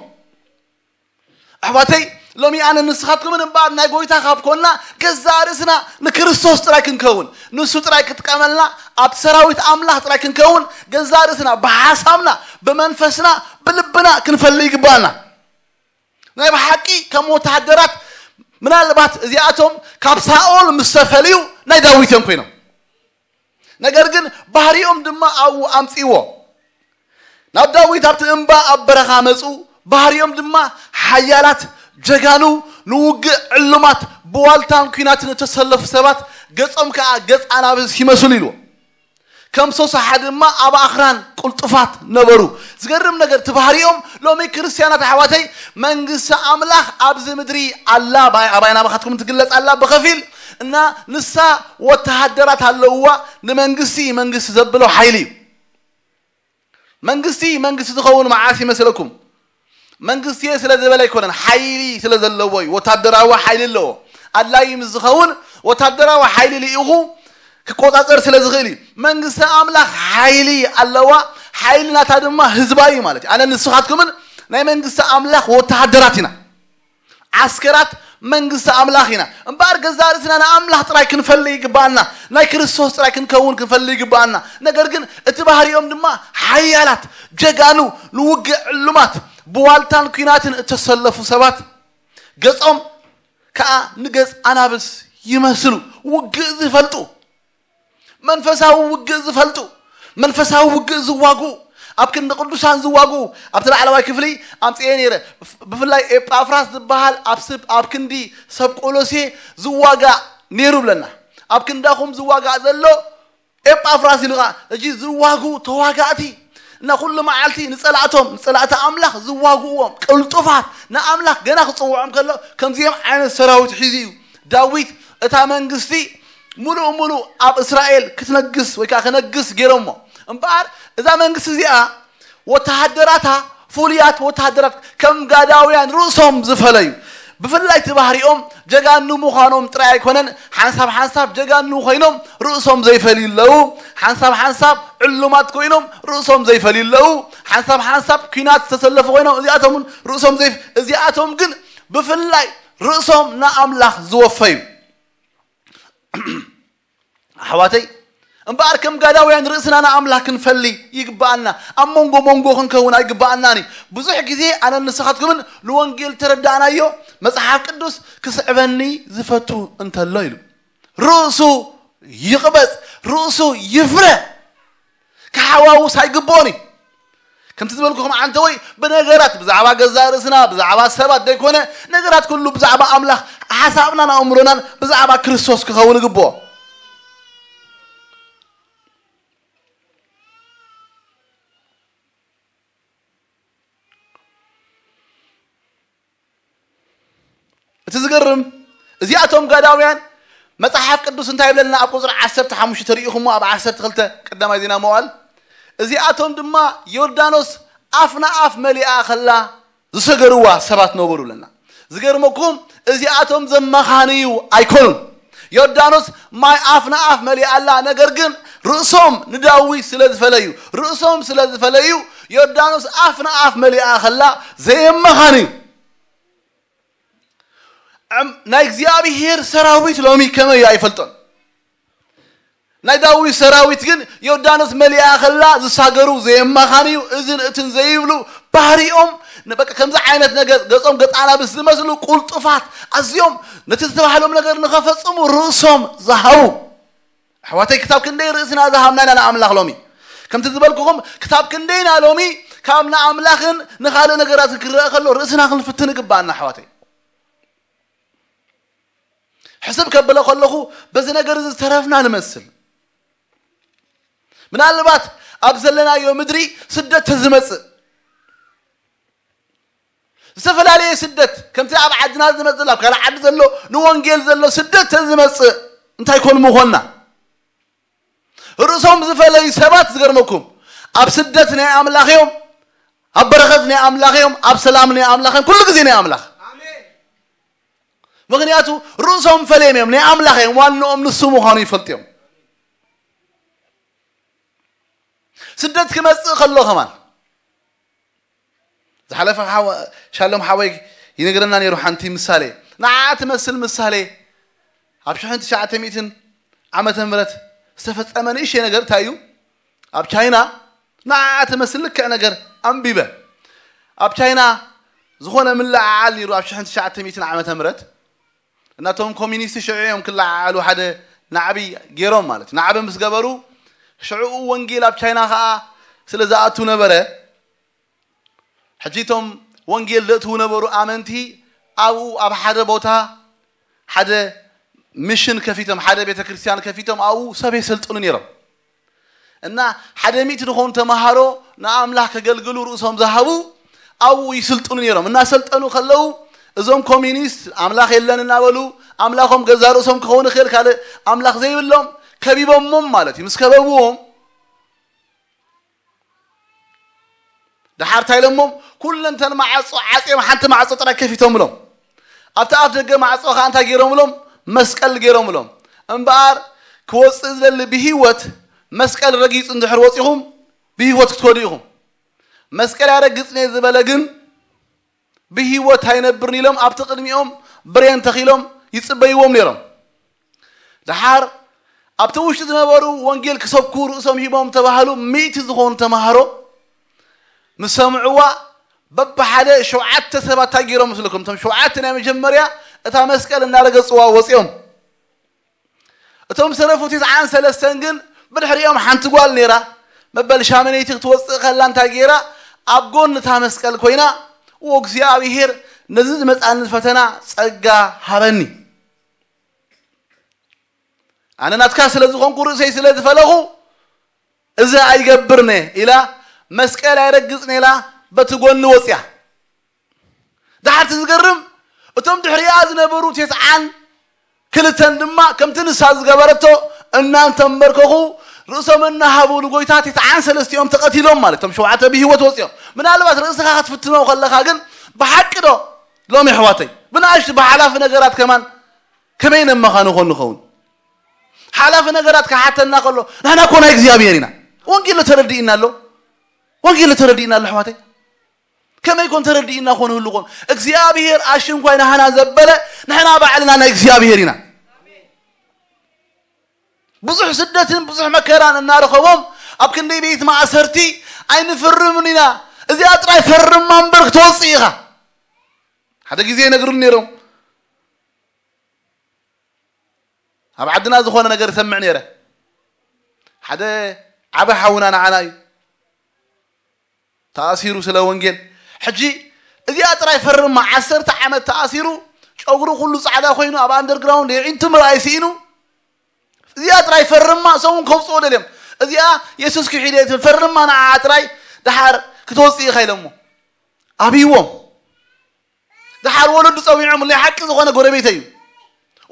ኣሕዋተይ ሎሚ ኣነ ንስኻትኩምን እምበኣር ናይ ጎይታ ካብ ኮንና ገዛ ርእስና ንክርስቶስ ጥራይ ክንከውን ንሱ ጥራይ ክጥቀመልና ኣብ ሰራዊት ኣምላኽ ጥራይ ክንከውን ገዛ ርእስና ብሓሳብና ብመንፈስና ብልብና ክንፈሊ ይግባና። ናይ ብሓቂ ከም ወተሃደራት ምናልባት እዚኣቶም ካብ ሳኦል ምስ ተፈልዩ ናይ ዳዊት እዮም ኮይኖም። ነገር ግን ባህሪኦም ድማ ኣብኡ ኣምፅዎ። ናብ ዳዊት ኣብቲ እምባ ኣብ በረኻ መፁ። ባህሪኦም ድማ ሓያላት ጀጋኑ ንውግእ ዕሉማት ብዋልታን ኲናትን እተሰለፉ ሰባት ገጾም ከዓ ገጽ ኣናብስ ይመስሉ ኢልዎ። ከም ሶሳሓ ድማ ኣብ ኣኽራን ቁልጡፋት ነበሩ። ዝገርም ነገር እቲ ባህሪኦም ሎሚ ክርስትያናት ኣሕዋተይ መንግስቲ ኣምላኽ ኣብዚ ምድሪ ኣላ ባይ ኣባይ ናባኻትኩም ትግለጽ ኣላ ብኸፊል እና ንሳ ወተሃደራት ኣለውዋ። ንመንግስቲ መንግስቲ ዘብሎ ሓይሊ እዩ። መንግስቲ መንግስቲ ዝኸውን መዓስ ይመስለኩም? መንግስቲ ስለ ዝበለ ኣይኮነን፣ ሓይሊ ስለ ዘለዎ እዩ። ወታደራዊ ሓይሊ ኣለዎ። ኣድላይ ምስ ዝኸውን ወታደራዊ ሓይሊ ልኢኹ ክቆጻጸር ስለ ዝኽእል እዩ። መንግስቲ ኣምላኽ ሓይሊ ኣለዋ። ሓይሊ ናታ ድማ ህዝባ እዩ ማለት እዩ። ኣነ ንስኻትኩምን ናይ መንግስቲ ኣምላኽ ወተሃደራት ኢና። ዓስከራት መንግስቲ ኣምላኽ ኢና እምበኣር ገዛ ርእስና ንኣምላኽ ጥራይ ክንፈሊ ይግብኣና። ናይ ክርስቶስ ጥራይ ክንከውን ክንፈሊ ይግብኣና። ነገር ግን እቲ ባህሪኦም ድማ ሓያላት ጀጋኑ ንውግእ ዕሉማት ብዋልታን ኲናትን እተሰለፉ ሰባት ገጾም ከዓ ንገጽ ኣናብስ ይመስሉ። ውግእ ዝፈልጡ መንፈሳዊ ውግእ ዝፈልጡ መንፈሳዊ ውግእ ዝዋጉ ኣብ ክንዲ ቅዱሳን ዝዋጉ ኣብቲ ላዕለዋይ ክፍሊ ኣምፅኤ ነይረ። ብፍላይ ኤጳፍራስ ዝበሃል ኣብ ስብ ኣብ ክንዲ ሰብ ቆሎሴ ዝዋጋእ ነይሩ ብለና። ኣብ ክንዳኹም ዝዋጋእ ዘሎ ኤጳፍራስ ኢሉ ኸዓ እጂ ዝዋጉ ተዋጋእቲ እና ኩሉ መዓልቲ ንጸላእቶም፣ ንጸላእቲ ኣምላኽ ዝዋግእዎም ቅልጡፋት፣ ንኣምላኽ ገና ክጽውዖም ከሎ ከምዚኦም ዓይነት ሰራዊት ሒዙ እዩ። ዳዊት እታ መንግስቲ ሙሉእ ሙሉእ ኣብ እስራኤል ክትነግስ ወይ ከዓ ክነግስ ገይሮሞ። እምበኣር እዛ መንግስቲ እዚኣ ወተሃደራታ ፍሉያት ወተሃደራት ከም ጋዳውያን ርእሶም ዝፈለዩ፣ ብፍላይ እቲ ባህሪኦም ጀጋኑ ምዃኖም ጥራይ ኣይኮነን፣ ሓንሳብ ሓንሳብ ጀጋኑ ኮይኖም ርእሶም ዘይፈልዩ ኣለዉ። ሓንሳብ ሓንሳብ ዕሉማት ኮይኖም ርእሶም ዘይፈልዩ ኣለዉ። ሓንሳብ ሓንሳብ ኲናት ዝተሰለፉ ኮይኖም እዚኣቶም እውን ርእሶም ዘይፍ-፣ እዚኣቶም ግን ብፍላይ ርእሶም ንኣምላኽ ዝወፈዩ። ኣሕዋተይ፣ እምበኣር ከም ጋዳውያን ርእስና ንኣምላኽ ክንፈሊ ይግብኣና። ኣብ መንጎ መንጎ ክንከውን ኣይግብኣናን እዩ። ብዙሕ ግዜ ኣነን ንስኻትኩምን ንወንጌል ተረዳእናዮ፣ መጽሓፍ ቅዱስ ክስዕበኒ ዝፈቱ እንተሎ ኢሉ ርእሱ ይቕበጽ፣ ርእሱ ይፍረ፣ ክሓዋውስ ኣይግብኦን እዩ። ከምቲ ዝበልኩኹም ዓንተወይ ብነገራት ብዛዕባ ገዛእ ርእስና ብዛዕባ ሰባት ዘይኮነ ነገራት ኩሉ ብዛዕባ ኣምላኽ ሓሳብናን ኣእምሮናን ብዛዕባ ክርስቶስ ክኸውን ይግብኦ። እቲ ዝገርም እዚኣቶም ጋዳውያን መጽሓፍ ቅዱስ እንታይ ይብለልና? ኣብ ቁፅሪ ዓሰርተ ሓሙሽተ ርኢኹሞ ኣብ ዓሰርተ ክልተ ቀዳማይ ዜና መዋል እዚኣቶም ድማ ዮርዳኖስ ኣፍ ንኣፍ መሊኣ ከላ ዝሰገርዋ ሰባት ነበሩ ኣለና። ዝገርመኩም እዚኣቶም ዘመኻንዩ ኣይኮኑን። ዮርዳኖስ ማይ ኣፍ ንኣፍ መሊኣ ኣላ። ነገር ግን ርእሶም ንዳዊት ስለ ዝፈለዩ፣ ርእሶም ስለ ዝፈለዩ ዮርዳኖስ ኣፍ ንኣፍ መሊኣ ከላ ዘየመኻንዩ። ናይ እግዚኣብሔር ሰራዊት ሎሚ ከመይ እዩ ኣይፈልጦን። ናይ ዳዊት ሰራዊት ግን ዮርዳኖስ መሊኣ ከላ ዝሳገሩ ዘየማኻንዩ እዝን እትን ዘይብሉ ባህሪኦም በቃ ከምዚ ዓይነት ነገር ገጾም ገጻናብስ ዝመስሉ ቁልጡፋት ኣዝዮም ነቲ ዝተባህሎም ነገር ንኸፈጽሙ ርእሶም ዝሃቡ። ኣሕዋተይ ክሳብ ክንደይ ርእስና ዝሃብና ኢና ንኣምላኽ ሎሚ። ከምቲ ዝበልኩኹም ክሳብ ክንደይና ሎሚ ካብ ንኣምላኽን ንኻልእ ነገራትን ክረአ ከሎ ርእስና ክንፍትን ይግባኣና ኣሕዋተይ። ሕስብ ከብለ ከለኹ በዚ ነገር እዚ ዝተረፍና ንመስል። ምናልባት ኣብ ዘለናዮ ምድሪ ስደት ተዝመጽእ ዝተፈላለየ ስደት ከምቲ ኣብ ዓድና ዝመጽእ ኣብ ካልእ ዓዲ ዘሎ ንወንጌል ዘሎ ስደት ተዝመጽእ እንታይ ኮን ምኾንና? ርእሶም ዝፈለዩ ሰባት ዝገርመኩም ኣብ ስደት ናይ ኣምላኽ እዮም፣ ኣብ በረኸት ናይ ኣምላኽ እዮም፣ ኣብ ሰላም ናይ ኣምላኽ እዮም፣ ኩሉ ግዜ ናይ ኣምላኽ። ምኽንያቱ ርእሶም ፈለዮም እዮም፣ ናይ ኣምላኽ እዮም፣ ዋንኦም ንሱ ምዃኑ ይፈልጡ እዮም። ስደት ክመጽእ ከሎ ከማን ዝሓለፈ ሓወ-፣ ሻሎም ሓወይ ይነግረና ነይሩ ሓንቲ ምሳሌ፣ ንዓኣ ትመስል ምሳሌ። ኣብ ሽሕን ትሽዓተ ሚእትን ዓመተ ምህረት ዝተፈጸመ ንእሽተይ ነገር እንታይ እዩ? ኣብ ቻይና ንዓኣ ትመስል ልክዕ ነገር ኣንቢበ። ኣብ ቻይና ዝኾነ ምልዕዓል ነይሩ ኣብ ሽሕን ትሽዓተ ሚእትን ዓመተ ምህረት። እናቶም ኮሚኒስት ሽዑ እዮም ክለዓዓሉ ሓደ ናዕቢ ገይሮም ማለት። ናዕቢ ምስ ገበሩ ሽዑኡ ወንጌል ኣብ ቻይና ኸዓ ስለ ዝኣቱ ነበረ። ሕጂ እቶም ወንጌል ዘእትዉ ነበሩ ኣመንቲ ኣብኡ ኣብ ሓደ ቦታ ሓደ ሚሽን ከፊቶም፣ ሓደ ቤተ ክርስቲያን ከፊቶም ኣብኡ ሰብ የሰልጥኑ ነይሮም። እና ሓደ ሚእቲ ዝኾኑ ተምሃሮ ንኣምላኽ ከገልግሉ ርእሶም ዝሃቡ ኣብኡ ይስልጥኑ ነይሮም። እናሰልጠኑ ከለዉ እዞም ኮሚኒስት ኣምላኽ የለን እናበሉ ኣምላኾም ገዛ ርእሶም ክኸውን ይኽእል ካልእ ኣምላኽ ዘይብሎም ከቢቦሞም ማለት እዩ። ምስ ከበብዎም ደሓር እንታይ ኢሎሞም? ኩለንተን ማዕጾ ዓጽዮም ሓንቲ ማዕጾ ጥራይ ከፊቶምሎም። ኣብቲ ኣፍ ደገ ማዕጾ ኸዓ እንታይ ገይሮምሎም? መስቀል ገይሮምሎም። እምበኣር ክወጽእ ዝደሊ ብህይወት መስቀል ረጊጹ እንድሕር ወጺኹም ብህይወት ክትከዱ ኢኹም። መስቀል ያረግጽን እየ ዝበለ ግን ብህይወት ኣይነብርን ኢሎም ኣብቲ ቅድሚኦም ብሬን ተኺሎም ይጽበይዎም ነይሮም። ደሓር ኣብቲ ውሽጢ ዝነበሩ ወንጌል ክሰብኩ ርእሶም ሂቦም ተባህሉ። ሚእቲ ዝኾኑ ተምሃሮ ምስ ሰምዕዋ በብሓደ ሸውዓተ ሰባት እንታይ ገይሮም መስለኩም? እቶም ሸውዓተ ናይ መጀመርያ እታ መስቀል እናረገጽዋ ወፂኦም። እቶም ዝተረፉ ትስዓን ሰለስተን ግን ብድሕሪኦም ሓንቲ ጓል ነይራ። መበል ሻመነይቲ ክትወፅእ ከላ እንታይ ገይራ? ኣብ ጎኒ እታ መስቀል ኮይና፣ "ኦ እግዚኣብሄር፣ ነዚ ዝመፃኒ ፈተና ፀጋ ሃበኒ። ኣነ ናትካ ስለ ዝኾንኩ፣ ርእሰይ ስለ ዝፈለኹ፣ እዚ ኣይገብርነ" ኢላ መስቀል ኣይረግጽ ኔላ በቲ ጎኒ ወጽያ። ድሓርቲ ዝገርም እቶም ድሕሪኣ ዝነበሩ ቴስዓን ክልተን ድማ ከምቲ ንሳ ዝገበረቶ እናንተንበርከኹ ርእሶም እናሃቡ ንጎይታ ቴስዓን ሰለስቲኦም ተቐቲሎም ማለት እቶም ሸውዓተ ብህይወት ወፂኦም። ምናልባት ርእስኻ ክትፍትኖ ከለኻ ግን ብሓቂ ዶ ሎም የሕዋተይ ብንኣሽቱ ብሓላፊ ነገራት ከማን ከመይ ነመኻ ንኾን ንኸውን? ሓላፊ ነገራት ክሓተና ከሎ ንሕና እኮ ናይ እግዚኣብሔር ኢና። ወንጌል ተረዲእና ኣሎ። ወንጌል ተረዲእና ኣሎ ኣሕዋተይ። ከመይ ኮን ተረዲእና ኮን ህሉ ኮን እግዚኣብሔር ኣሽንኳይ ናህና ዘበለ ንሕና ባዕልና ናይ እግዚኣብሔር ኢና። ብዙሕ ስደትን ብዙሕ መከራን እናረኸቦም ኣብ ክንደይ ቤት ማእሰርቲ ኣይንፍርምን ኢና። እዚኣ ጥራይ ፈርማ እምበር ክትወፅእ ኢኻ። ሓደ ግዜ ይነግሩን ነይሮም። ኣብ ዓድና ዝኾነ ነገር ይሰምዕ ነይረ። ሓደ ዓበ ሓውና ንዓና እዩ ተኣሲሩ ስለ ወንጌል። ሕጂ እዚኣ ጥራይ ፈርማ ዓሰርተ ዓመት ተኣሲሩ ጨጉሩ ኩሉ ጻዕዳ ኮይኑ ኣብ ኣንደርግራውንድ የዒንቱ ምርኣይ ስኢኑ። እዚኣ ጥራይ ፈርማ ሰውን ከውፅኦ ደልዮም። እዚኣ የሱስ ክሒደ ትብል ፈርማ ንዓ ጥራይ ድሓር ክትወፅእ ኢኻ ኢሎሞ ኣብይዎም። ድሓር ወለዱ ጸዊዖም ናይ ሓቂ ዝኾነ ጎረቤተ እዩ።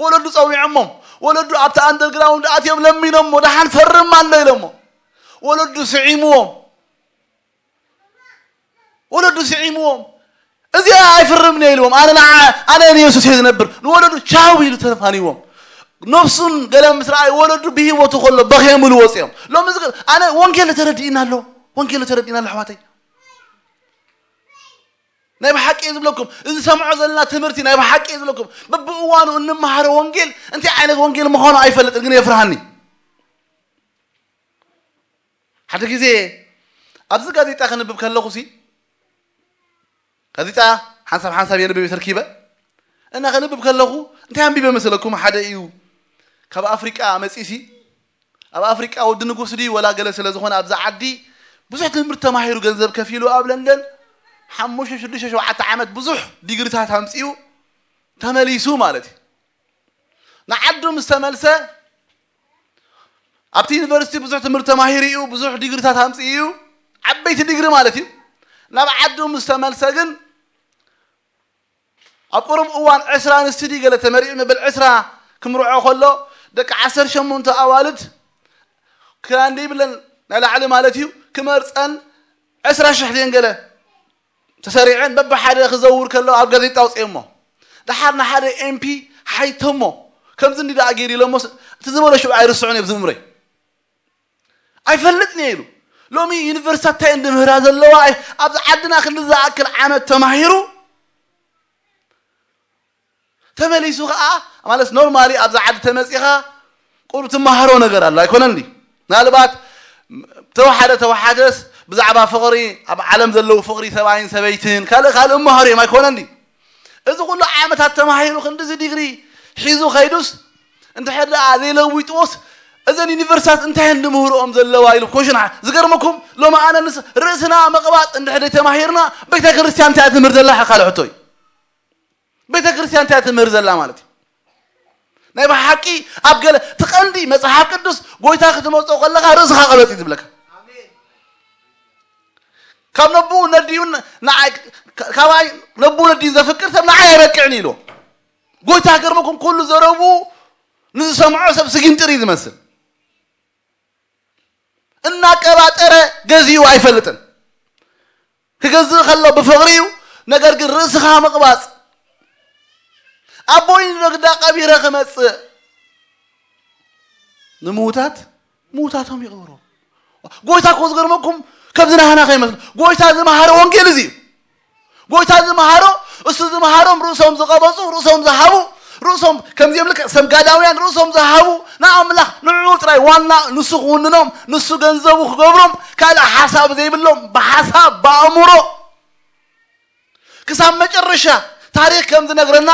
ወለዱ ጸዊዖሞም ወለዱ ኣብቲ ኣንደርግራውንድ ኣትዮም ለሚኖሞ ደሓን ፈርም ኣሎ ኢሎሞ። ወለዱ ስዒምዎም። ወለዱ ስዒምዎም። እዚኣ ኣይፍርምን እየ ኢልዎም። ኣነ ንዓ ኣነ ንየሱስ እየ ዝነብር። ንወለዱ ቻው ኢሉ ተፋንይዎም። ነፍሱን ገለ ምስ ረኣዩ ወለዱ ብህይወቱ ከሎ በኽዮም ኢሉ ወፅኦም። ሎሚ እዚ ኣነ ወንጌል ተረዲእና ኣሎ። ወንጌል ተረዲእና ኣሎ ኣሕዋተይ። ናይ ብሓቂ እየ ዝብለኩም እዚ ሰምዖ ዘለና ትምህርቲ ናይ ብሓቂ እየ ዝብለኩም። በብእዋኑ እንመሃሮ ወንጌል እንታይ ዓይነት ወንጌል ምዃኑ ኣይፈልጥን ግን የፍርሃኒ። ሓደ ግዜ ኣብዚ ጋዜጣ ከንብብ ከለኹ ሲ ጋዜጣ ሓንሳብ ሓንሳብ የንብብ ተርኪበ እና ከንብብ ከለኹ እንታይ ኣንቢበ መሰለኩም? ሓደ እዩ ካብ ኣፍሪቃ መጺሲ ኣብ ኣፍሪቃ ወዲ ንጉስ ድዩ ወላ ገለ ስለ ዝኾነ ኣብዛ ዓዲ ብዙሕ ትምህርቲ ተማሂሩ ገንዘብ ከፊሉ ኣብ ለንደን ሓሙሽተ ሽዱሽተ ሸውዓተ ዓመት ብዙሕ ዲግሪታት ኣምጺኡ ተመሊሱ ማለት እዩ። ንዓዱ ምስ ተመልሰ ኣብቲ ዩኒቨርሲቲ ብዙሕ ትምህርቲ ተማሂሩ እዩ፣ ብዙሕ ዲግሪታት ኣምጺኡ እዩ፣ ዓበይቲ ዲግሪ ማለት እዩ። ናብ ዓዱ ምስ ተመልሰ ግን ኣብ ቁሩብ እዋን ዕስራ ኣንስቲ ድዩ ገለ ተመሪዑ መበል ዕስራ ክምርዖ ከሎ ደቂ ዓሰርተ ሸሞንተ ኣዋልድ ክዳን ዘይብለን ናይ ላዕሊ ማለት እዩ ክመርፀን ዕስራ ሽሕ ድየን ገለ ተሰሪዐን በብሓደ ክዘውር ከሎ ኣብ ጋዜጣ ኣውፅኦሞ። ደሓር ንሓደ ኤምፒ ሓይቶሞ ከምዚ እንዲ ደኣ ገይሩ ኢሎሞ እቲ ዝበሎ ሽዑ ኣይርስዑን እዮም ዝምምረይ ኣይፈልጥን እየ ኢሉ። ሎሚ ዩኒቨርሲታት እንታይ እንድምህራ ዘለዋ ኣብዚ ዓድና ክንዲ ዝኣክል ዓመት ተማሂሩ ተመሊሱ ከዓ ማለት ኖርማሊ ኣብዚ ዓዲ ተመፂኻ ቁሩብ ትመሃሮ ነገር ኣሎ ኣይኮነን ድዩ? ምናልባት ተወሓደ ተወሓደስ ብዛዕባ ፍቕሪ ኣብ ዓለም ዘለዉ ፍቕሪ ሰብኣይን ሰበይትን ካልእ ካልእ እመሃሩ እዮም ኣይኮነን ድዩ? እዚ ኩሉ ዓመታት ተማሂሩ ክንዲዚ ዲግሪ ሒዙ ከይዱስ እንድሕር ደኣ ዘይለዊጥዎስ እዘን ዩኒቨርሲታት እንታይ እንድምህርኦም ዘለዋ ኢሉ ኮሽን ዝገርመኩም ሎሚ ኣነ ንስ ርእስና መቕባፅ እንድሕር ተማሂርና ቤተ ክርስቲያን እንታይ ትምህር ዘላ ካልእ ሕቶ እዩ። ቤተ ክርስቲያን እንታይ ትምህር ዘላ ማለት እዩ። ናይ ብሓቂ ኣብ ገለ ትቐንዲ መጽሓፍ ቅዱስ ጎይታ ክትመጾ ከለኻ ርእስኻ ቀበጥ እዩ ዝብለካ። ካብ ነብኡ ነዲዩ ንዓይ ካባይ ነብኡ ነዲዩ ዘፍቅር ሰብ ንዓይ ኣይበቅዕን ኢሉ። ጎይታ ገርመኩም ኩሉ ዘረቡ ንዝሰምዖ ሰብ ስጊንጥር እዩ ዝመስል። እናቀባጠረ ገዚኡ ኣይፈልጥን። ክገዝእ ከሎ ብፍቕሪ እዩ። ነገር ግን ርእስኻ ምቕባጽ ኣቦይ ንደግዳ ቀቢረ ክመጽእ ንምውታት ምውታቶም ይቕብሩ። ጎይታ እኮ ዝገርመኩም ከምዚ ናህና ከይመስል ጎይታ ዝመሃረ ወንጌል እዚ እዩ። ጎይታ ዝመሃሮ እሱ ዝመሃሮም ርእሶም ዝቐበጹ ርእሶም ዝሃቡ ርእሶም ከምዚኦም ልክዕ ሰምጋዳውያን ርእሶም ዝሃቡ ንኣምላኽ ንዕኡ ጥራይ ዋና ንሱ ክውንኖም ንሱ ገንዘቡ ክገብሮም ካልእ ሓሳብ ዘይብሎም ብሓሳብ ብኣእምሮ ክሳብ መጨረሻ ታሪክ ከም ዝነግረና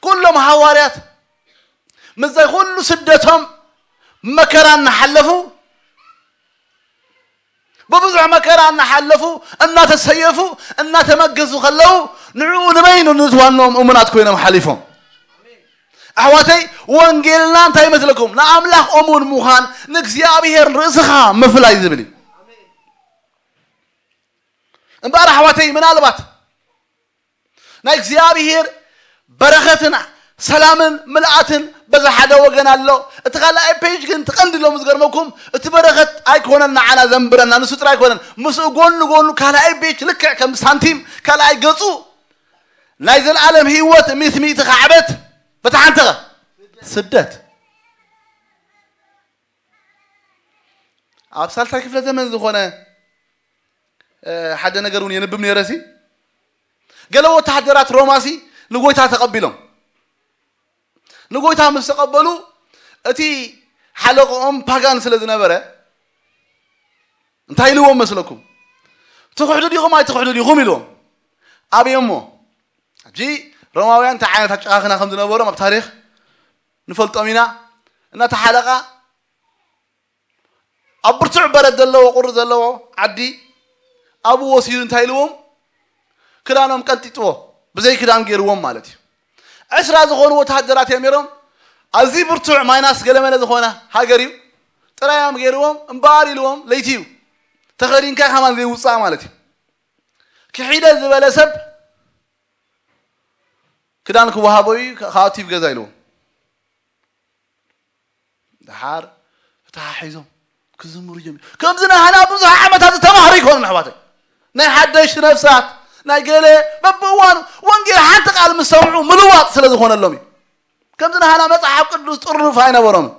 ኩሎም ሃዋርያት ምስዛይ ኩሉ ስደቶም መከራ እናሓለፉ ብብዙሕ መከራ እናሓለፉ እናተሰየፉ እናተመገሱ ከለዉ ንዕኡ ንበይኑ ንዝዋኖም እሙናት ኮይኖም ሓሊፎም ኣሕዋተይ ወንጌልና እንታይ ይመስለኩም ንኣምላኽ እሙን ምዃን ንእግዚኣብሔር ርእስኻ ምፍላይ ዝብል እዩ እምበኣር ኣሕዋተይ፣ ምናልባት ናይ እግዚኣብሔር በረኸትን ሰላምን ምልኣትን በዚ ሓደ ወገን ኣሎ። እቲ ካልኣይ ፔጅ ግን ትቐንድሎም ዝገርመኩም፣ እቲ በረኸት ኣይኮነን ንዓና ዘንብረና፣ ንሱ ጥራይ ኣይኮነን። ምስኡ ጎኑ ጎኑ ካልኣይ ፔጅ ልክዕ ከም ሳንቲም ካልኣይ ገጹ ናይ ዘላለም ህይወት ሚእቲ ሚእቲ ከዓበት በታ ሓንተኸ ስደት። ኣብ ሳልሳይ ክፍለ ዘመን ዝኾነ ሓደ ነገር እውን የንብብ ነይረሲ። ገለ ወተሃደራት ሮማሲ ንጎይታ ተቐቢሎም፣ ንጎይታ ምስ ተቐበሉ እቲ ሓለቆኦም ፓጋን ስለ ዝነበረ እንታይ ኢልዎም መስለኩም? ትኽሕዱ ዲኹም ኣይትኽሕዱ ዲኹም ኢልዎም። ኣብየሞ ሕጂ ሮማውያን እንታይ ዓይነት ኣጨኻኽና ከም ዝነበሮም ኣብ ታሪኽ ንፈልጦም ኢና። እናተሓለቓ ኣብ ብርቱዕ በረድ ዘለዎ ቁሪ ዘለዎ ዓዲ ኣብኡ ወሲዱ እንታይ ኢልዎም? ክዳኖም ቀንጢጥዎ፣ ብዘይ ክዳን ገይርዎም ማለት እዩ። ዕስራ ዝኾኑ ወተሃደራት እዮም ነይሮም። ኣዝዩ ብርቱዕ ማይናስ ገለመለ ዝኾነ ሃገር እዩ። ጥራዮም ገይርዎም እምበኣር ኢልዎም ለይቲ እዩ። ተኸዲንካ ከማን ዘይውፃእ ማለት እዩ። ክሒደ ዝበለ ሰብ ክዳን ክወሃቦ እዩ፣ ከኣቱ ይብ ገዛ ኢልዎም። ደሓር ተተሓሒዞም ክዝምሩ ጀሚሩ። ከምዚ ናህና ብዙሕ ዓመታት ዝተማህሩ ይኮኑ ኣሕዋተይ። ናይ ሓደሽቲ ነፍሳት ናይ ገለ በብእዋኑ ወንጌል ሓንቲ ቃል ምስ ሰምዑ ምልዋጥ ስለ ዝኾነሎም እዩ። ከምዚ ናህና መጽሓፍ ቅዱስ ጥርኑፍ ኣይነበሮምን።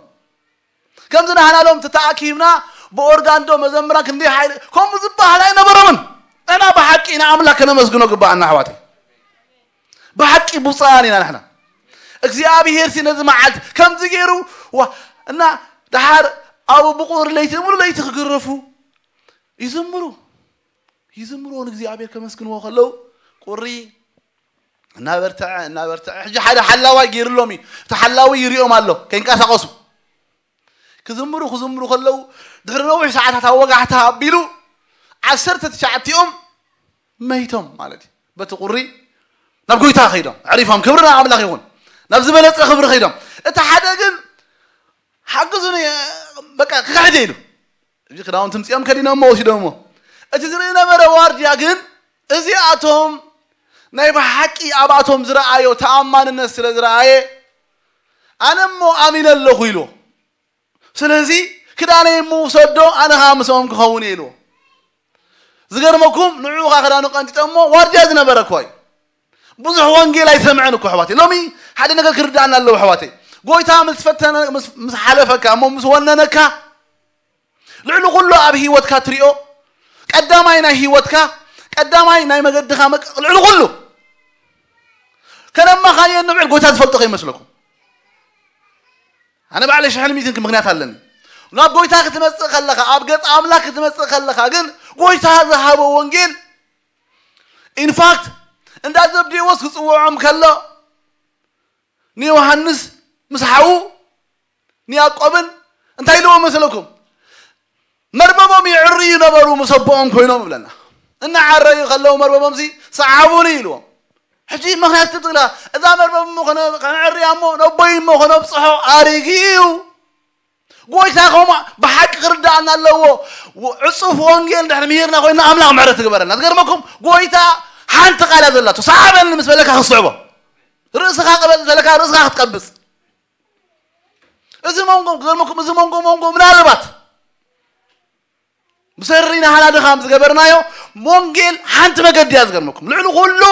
ከምዚ ናህና ሎም ተተኣኪብና ብኦርጋንዶ መዘምራን ክንደይ ሓይሊ ከምኡ ዝበሃል ኣይነበሮምን። እና ብሓቂ ኢና ኣምላኽ ከነመስግኖ ግባኣና ኣሕዋተይ። ብሓቂ ብፁዓን ኢና ንሕና። እግዚኣብሔር ሲ ነዚ መዓልቲ ከምዚ ገይሩ ዋ እና ደሓር ኣብ ብቁሪ ለይቲ ሙሉ ለይቲ ክግረፉ ይዝምሩ። ይዝምሩ ንእግዚኣብሔር ከመስግንዎ ከለዉ ቁሪ እናበርተዐ እናበርተዐ ሕጂ ሓደ ሓላዋይ ገይርሎም እዩ። እቲ ሓላዊ ይሪኦም ኣሎ ከይንቀሳቀሱ ክዝምሩ ክዝምሩ ከለዉ ድሕሪ ነዊሕ ሰዓታት ኣብ ወጋሕታ ኣቢሉ ዓሰርተ ትሽዓቲኦም መይቶም ማለት እዩ። በቲ ቁሪ ናብ ጎይታ ከይዶም ኣዕሪፎም። ክብሪ ናብ ኣምላኽ ይኹን። ናብ ዝበለጸ ክብሪ ከይዶም። እቲ ሓደ ግን ሓግዙኒ በቃ ክሕደ ኢሉ እዚ ክዳውንቲ ምጽኦም ከዲኖሞ ወሲዶሞ። እቲ ዝርኢ ነበረ ዋርድያ ግን እዚኣቶም ናይ ብሓቂ ኣብኣቶም ዝረኣዮ ተኣማንነት ስለ ዝረኣየ ኣነ እሞ ኣሚነ ኣለኹ ኢሉ። ስለዚ ክዳነይ እሞ ውሰዶ ኣነ ኸዓ ምስኦም ክኸውን እየ ኢልዎ። ዝገርመኩም ንዕኡ ኸዓ ክዳኑ ቀንጢጦሞ ዋርድያ ዝነበረ እኮ እዩ። ብዙሕ ወንጌል ኣይሰምዐን እኮ ኣሕዋተይ። ሎሚ ሓደ ነገር ክርዳእና ኣለዎ ኣሕዋተይ። ጎይታ ምስ ፈተነ ምስ ምስ ሓለፈካ እሞ ምስ ወነነካ ልዕሊ ኩሉ ኣብ ህይወትካ ትሪኦ ቀዳማይ ናይ ህይወትካ ቀዳማይ ናይ መገድኻ መቀ- ልዕሊ ኩሉ ከነማኻንዮ ንብዕል ጎይታ ዝፈልጦ ከይመስለኩም። ኣነ ባዕለይ ሽሕን ሚእትን ምክንያት ኣለኒ። ናብ ጎይታ ክትመጽእ ከለኻ ኣብ ገጽ ኣምላኽ ክትመጽእ ከለኻ ግን ጎይታ ዝሃቦ ወንጌል ኢንፋክት እንዳ ዘብዴዎስ ክጽውዖም ከሎ ንዮሃንስ ምስ ሓዉ ንያዕቆብን እንታይ ኢልዎም መሰለኩም? መርበቦም ይዕርዩ ነበሩ ምስ ኣቦኦም ኮይኖም ይብለና። እናዓረዩ ከለዉ መርበቦም ሲ ሰዓቡኒ ኢልዎም። ሕጂ ምክንያት ትብላ እዛ መርበብ እሞ ከነ- ከነዕርያ እሞ ነቦይ እሞ ከነብፅሖ ኣሪጊ እዩ። ጎይታ ከምኡ ብሓቂ ክርዳእና ኣለዎ። ዕፁፍ ወንጌል ድሕሪ ምሂርና ኮይና ኣምላኽ ምሕረት ትግበረልና። ዝገርመኩም ጎይታ ሓንቲ ቃል እያ ዘላቶ ሰዓበኒ ምስ በለካ ክስዕቦ ርእስኻ ቅበጽ ዘለካ ርእስኻ ክትቀብጽ። እዚ መንጎ ክገርመኩም እዚ መንጎ መንጎ ምናልባት ብሰሪ ናህና ድኻም ዝገበርናዮ ወንጌል ሓንቲ መገዲ እያ ዝገርመኩም። ልዕሊ ኩሉ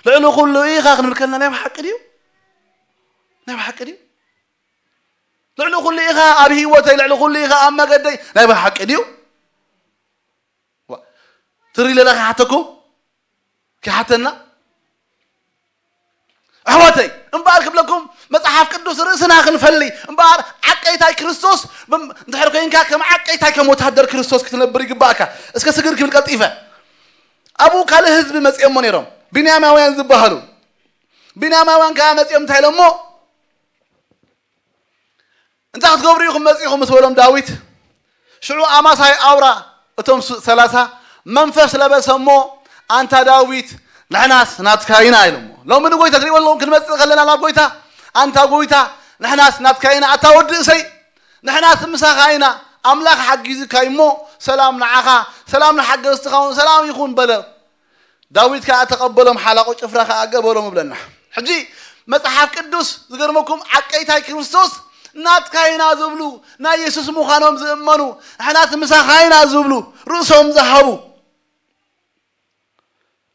ልዕሊ ኩሉ ኢኻ ክንብል ከለና ናይ ብሓቂ ድዩ? ናይ ብሓቂ ድዩ? ልዕሊ ኩሉ ኢኻ ኣብ ህይወተይ ልዕሊ ኩሉ ኢኻ ኣብ መገደይ ናይ ብሓቂ ድዩ? ዋ፣ ትሪ ኢለ ዶ ክሓተኩም? ክሓተና ኣሕዋተይ እምበኣር ክብለኩም መፅሓፍ ቅዱስ ርእስና ክንፈሊ እምበኣር ዓቀይታይ ክርስቶስ ብም- እንድሕር ኮይንካ ከም ዓቀይታይ ከም ወታደር ክርስቶስ ክትነብር ይግባእካ። እስከ ስግር ክብል ቀልጢፈ ኣብኡ ካልእ ህዝቢ መፂኦሞ ነይሮም ቢንያማውያን ዝበሃሉ። ቢንያማውያን ከዓ መፂኦም እንታይ ኢሎሞ እንታይ ክትገብሩ ኢኹም መፂኹም ምስ በሎም ዳዊት ሽዑ ኣማሳይ ኣውራ እቶም ሱ- ሰላሳ መንፈስ ለበሰ እሞ ኣንታ ዳዊት ንሕናስ ናትካ ኢና ኢሎሞ። ሎሚ ንጎይታ ትሪእዎ ኣለኹም ክንመፅእ ከለና ናብ ጎይታ ኣንታ ጎይታ ንሕናስ ናትካ ኢና ኣታ ወዲ እሰይ ንሕናስ ምሳኻ ኢና ኣምላኽ ሓጊዙካ እዩ እሞ ሰላም ንዓኻ፣ ሰላም ንሓገዝትኻ እውን ሰላም ይኹን በለ። ዳዊት ከኣ ተቐበሎም፣ ሓላቑ ጭፍራ ከኣ ገበሮም ይብለና። ሕጂ መጽሓፍ ቅዱስ ዝገርመኩም፣ ዓቀይታይ ክርስቶስ ናትካ ኢና ዝብሉ፣ ናይ የሱስ ምዃኖም ዝእመኑ፣ ንሕናስ ምሳኻ ኢና ዝብሉ ርእሶም ዝሃቡ።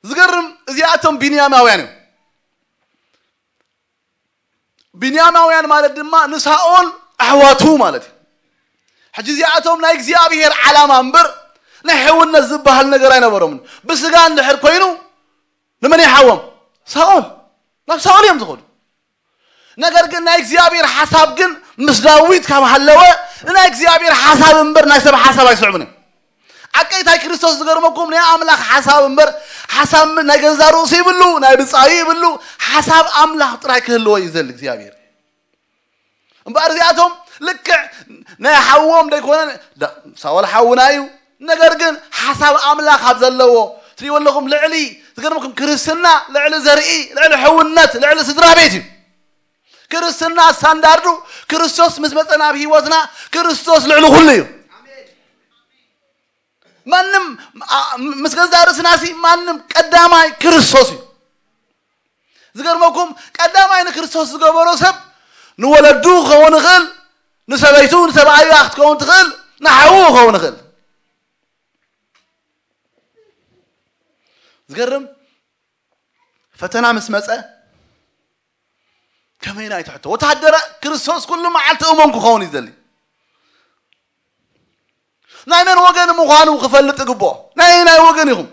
ዝገርም፣ እዚኣቶም ቢንያማውያን እዮም። ቢንያማውያን ማለት ድማ ንሳኦል ኣሕዋቱ ማለት እዩ። ሕጂ እዚኣቶም ናይ እግዚኣብሔር ዓላማ እምበር ናይ ሕውነት ዝበሃል ነገር ኣይነበሮምን። ብስጋ እንድሕር ኮይኑ ንመን ይሓዎም? ሳኦል። ናብ ሳኦል እዮም ዝኸዱ። ነገር ግን ናይ እግዚኣብሔር ሓሳብ ግን ምስ ዳዊት ካብ ሃለወ፣ ንናይ እግዚኣብሔር ሓሳብ እምበር ናይ ሰብ ሓሳብ ኣይስዕቡን እዮም። ዓቀይታይ ክርስቶስ ዝገርመኩም ናይ ኣምላኽ ሓሳብ እምበር ሓሳብ ናይ ገዛ ርእሱ ይብሉ፣ ናይ ብጻዩ ይብሉ፣ ሓሳብ ኣምላኽ ጥራይ ክህልዎ እዩ ዘል እግዚኣብሔር። እምበኣር እዚኣቶም ልክዕ ናይ ሓዎም ደይኮነ፣ ዳ-፣ ሳኦል ሓውና እዩ። ነገር ግን ሓሳብ ኣምላኽ ኣብ ዘለዎ ትሪእዎ ኣለኹም። ልዕሊ ዝገርመኩም ክርስትና ልዕሊ ዘርኢ፣ ልዕሊ ሕውነት፣ ልዕሊ ስድራ ቤት እዩ። ክርስትና ስታንዳርዱ ክርስቶስ ምስ መጸ ናብ ህይወትና ክርስቶስ ልዕሊ ኩሉ እዩ። ማንም ኣ-፣ ምስ ገዛ ርእስናሲ ማንም ቀዳማይ ክርስቶስ እዩ። ዝገርመኩም ቀዳማይ ንክርስቶስ ዝገበሮ ሰብ ንወለዱ ክኸውን ይኽእል፣ ንሰበይቱ ንሰብኣዩ ክትከውን ትኽእል፣ ንሓዉ ክኸውን ይኽእል። ዝገርም ፈተና ምስ መጸ ከመይና ኣይትሕቶ። ወተሃደረ ክርስቶስ ኩሉ መዓልቲ እመን ክኸውን እዩ ዘሊ። ናይ መን ወገን ምዃኑ ክፈልጥ ይግብኦ። ናይ ናይ ወገን ኢኹም?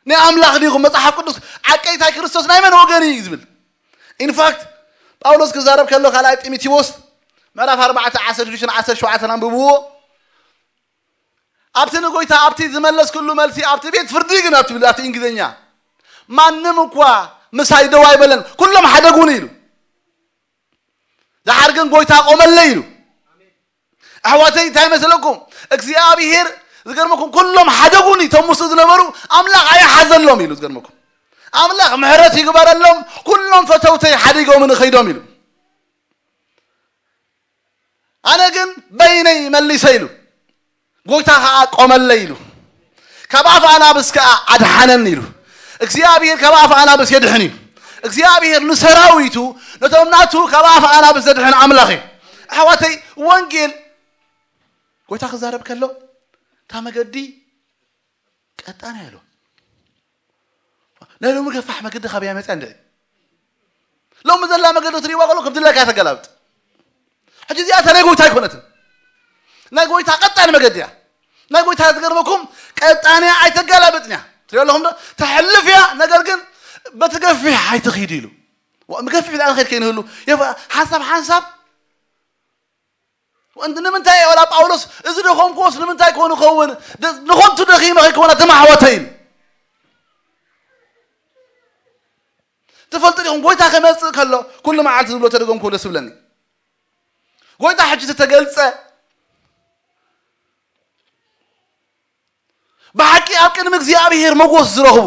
ናይ ኣምላኽ ዲኹም? መጽሓፍ ቅዱስ ዓቀይታይ ክርስቶስ ናይ መን ወገን እዩ ዝብል? ኢንፋክት ጳውሎስ ክዛረብ ከሎ ካልኣይ ጢሞቴዎስ ምዕራፍ ኣርባዕተ ዓሰርተ ሽዱሽተ ዓሰርተ ሸውዓተ ኣንብብዎ። ኣብቲ ንጎይታ ኣብቲ ዝመለስክሉ መልሲ ኣብቲ ቤት ፍርዲ ግን ኣብቲ ኣብቲ እንግሊዝኛ ማንም እኳ ምሳይ ደው ኣይበለን፣ ኩሎም ሓደጉኒ ኢሉ። ደሓር ግን ጎይታ ቆመለይ ኢሉ። ኣሕዋተይ እንታይ መሰለኩም? እግዚኣብሔር ዝገርመኩም ኩሎም ሓደጉኒ፣ እቶም ምስኡ ዝነበሩ ኣምላኽ ኣይሓዘሎም ኢሉ። ዝገርመኩም ኣምላኽ ምሕረት ይግበረሎም፣ ኩሎም ፈተውተይ ሓዲጎምኒ ኸይዶም ኢሉ። ኣነ ግን በይነይ መሊሰ ኢሉ። ጎይታ ኸዓ ቆመለይ ኢሉ። ካብ ኣፍ ኣናብስ ከኣ ኣድሓነኒ ኢሉ። እግዚኣብሔር ካብ ኣፍ ኣናብስ የድሕን እዩ። እግዚኣብሔር ንሰራዊቱ ነቶም ናቱ ካብ ኣፍ ኣናብስ ዘድሕን ኣምላኽ እዩ። ኣሕዋተይ ወንጌል ጎይታ ክዛረብ ከሎ እታ መገዲ ቀጣን እያ ኢሉ። ናይ ሎሚ ገፋሕ መገዲ ካበይ መፅያ እንድዒ? ሎሚ ዘላ መገዲ ትሪእዋ ከሎ ከም ድለካ ተገላብጥ። ሕጂ እዚኣ እታ ናይ ጎይታ ኣይኮነትን። ናይ ጎይታ ቀጣን መገዲ እያ። ናይ ጎይታ ዝገርመኩም ቀጣን እያ ኣይተገላብጥን እያ። ትሪኦ ኣለኹም ዶ? ተሕልፍ እያ፣ ነገር ግን በቲ ገፊሕ ኣይትኺዱ ኢሉ። ዋ-፣ ብገፊሕ ዳኣ ኸይድ ከይንህሉ የፍ-፣ ሓንሳብ ሓንሳብ ወንድ ንምንታይ ወላ ጳውሎስ እዚ ደኾምኩዎስ ንምንታይ ኮን ይኸውን? ደ-፣ ንኾንቱ ደኺመ ከይኮና ተማሕወተ ኢሉ። ትፈልጡ ዲኹም ጎይታ ክመጽእ ከሎ ኩሉ መዓልቲ ዝብሎ ተደገምኩ ደስ ብለኒ። ጎይታ ሕጂ ተተገልጸ ብሓቂ ኣብ ቅድሚ እግዚኣብሔር መጎስ ዝረኽቡ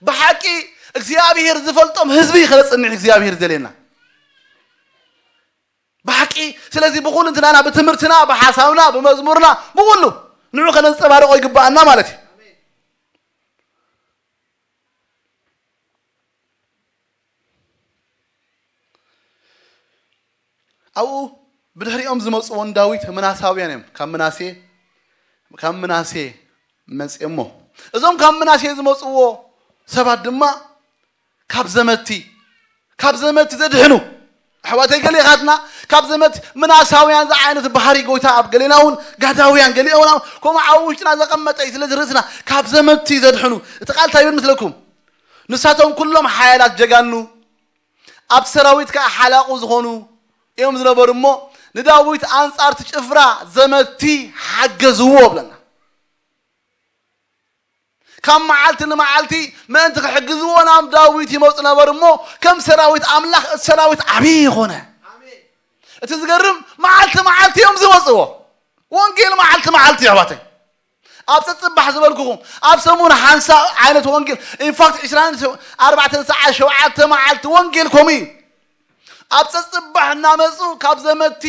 ብሓቂ እግዚኣብሔር ዝፈልጦም ህዝቢ ከነጽንዕ እግዚኣብሔር ይደልየና። ብሓቂ ስለዚ ብኹሉ እንትናና ብትምህርትና ብሓሳብና ብመዝሙርና ብኹሉ ንዑ ከነንጸባርቆ ይግባኣና ማለት እዩ። ኣብኡ ብድሕሪኦም ዝመፅዎ ንዳዊት ምናሳውያን እዮም። ካብ ምናሴ ካብ ምናሴ መፅኦሞ እዞም ካብ ምናሴ ዝመፅዎ ሰባት ድማ ካብ ዘመቲ ካብ ዘመቲ ዘድሕኑ ኣሕዋተይ ገሌኻትና ካብ ዘመት ምናሳውያን ዝዓይነት ባህሪ ጎይታ ኣብ ገሌና እውን ጋዳውያን ገሊኦና ከምኡ ኣብ ውሽጥና ዘቐመጠ እዩ። ስለዚ ርእስና ካብ ዘመቲ ዘድሕኑ እቲ ቃል እንታይ ይብል ምስለኩም? ንሳቶም ኩሎም ሓያላት ጀጋኑ ኣብ ሰራዊት ከዓ ሓላቑ ዝኾኑ እዮም ዝነበሩ እሞ ንዳዊት ኣንጻርቲ ጭፍራ ዘመቲ ሓገዝዎ ብለና። ካብ መዓልቲ ንመዓልቲ ምእንቲ ክሕግዝዎ ናብ ዳዊት ይመፁ ነበሩ እሞ ከም ሰራዊት ኣምላኽ እቲ ሰራዊት ዓብዪ ይኾነ። እቲ ዝገርም መዓልቲ መዓልቲ እዮም ዝመፅዎ። ወንጌል መዓልቲ መዓልቲ ይሕዋተይ ኣብ ፀፅባሕ ዝበልኩኹም ኣብ ሰሙን ሓንሳ ዓይነት ወንጌል ኢንፋክት ዕስራን ኣርባዕተን ሰዓት ሸውዓተ መዓልቲ ወንጌል ከምኡ እዩ። ኣብ ፀፅባሕ እናመፁ ካብ ዘመቲ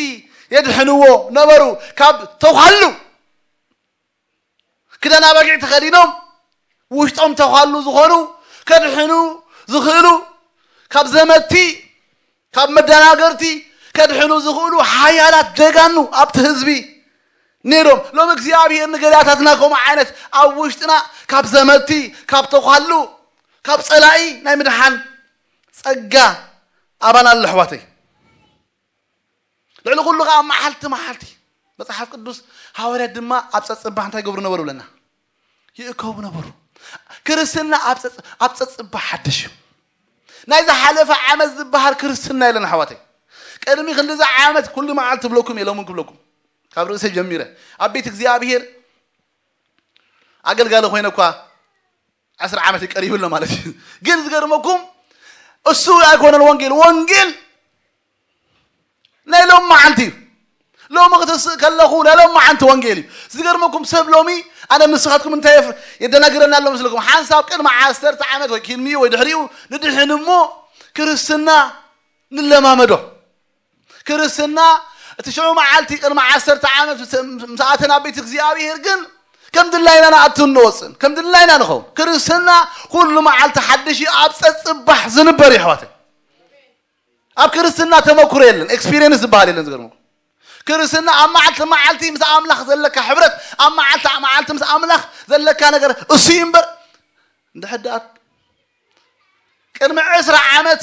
የድሕንዎ ነበሩ ካብ ተዃሉ ክዳን ኣባጊዕ ተኸዲኖም ውሽጦም ተዃሉ ዝኾኑ ከድሕኑ ዝኽእሉ ካብ ዘመቲ ካብ መደናገርቲ ከድሕኑ ዝኽእሉ ሓያላት ጀጋኑ ኣብቲ ህዝቢ ነይሮም። ሎም እግዚኣብሔር ንገዳታትና ከምኡ ዓይነት ኣብ ውሽጥና ካብ ዘመቲ ካብ ተዃሉ ካብ ጸላኢ ናይ ምድሓን ጸጋ ኣባና ኣሎ ኣሕዋተይ። ልዕሊ ኩሉ ከዓ መዓልቲ መዓልቲ መጽሓፍ ቅዱስ ሃዋርያት ድማ ኣብ ጸጽባሕ እንታይ ይገብሩ ነበሩ ብለና? ይእከቡ ነበሩ። ክርስትና ኣብ ጸጽ- ኣብ ጸጽባሕ ሓድሽ እዩ። ናይ ዝሓለፈ ዓመት ዝበሃል ክርስትና የለን ኣሕዋተይ። ቅድሚ ክንዲዚ ዓመት ኩሉ መዓልቲ ብለኩም የለምን ክብለኩም ካብ ርእሰ ጀሚረ ኣብ ቤት እግዚኣብሔር ኣገልጋሊ ኮይነ እኳ ዓስር ዓመት ይቀሪቡ ኣሎ ማለት እዩ። ግን ዝገርመኩም እሱ ኣይኮነን ወንጌል። ወንጌል ናይ ሎም መዓልቲ እዩ። ሎሚ ክትስእ ከለኹ ናይ ሎም መዓልቲ ወንጌል እዩ። ዝገርመኩም ሰብ ሎሚ ኣነ ንስኻትኩም እንታይ የፍ- የደናግረና ኣሎ መስለኩም? ሓንሳብ ቅድሚ ዓሰርተ ዓመት ወይ ኪድሚኡ ወይ ድሕሪኡ ንድሕን እሞ ክርስትና ንለማመዶ። ክርስትና እቲ ሽዑ መዓልቲ ቅድሚ ዓሰርተ ዓመት ምስ- ምስ ኣተና ቤት እግዚኣብሔር ግን ከም ድላይና ንኣትን ንወፅን ከም ድላይና ንኸውን። ክርስትና ኩሉ መዓልቲ ሓድሽ እዩ። ኣብ ጸጽባሕ ዝንበር እዩ ኣሕዋተይ። ኣብ ክርስትና ተመክሮ የለን፣ ኤክስፒሪየንስ ዝበሃል የለን። ዝገርመኩም ክርስትና ኣብ መዓልቲ መዓልቲ ምስ ኣምላኽ ዘለካ ሕብረት፣ ኣብ መዓልቲ መዓልቲ ምስ ኣምላኽ ዘለካ ነገር እሱ እዩ እምበር እንድሕዳት ቅድሚ ዕስራ ዓመት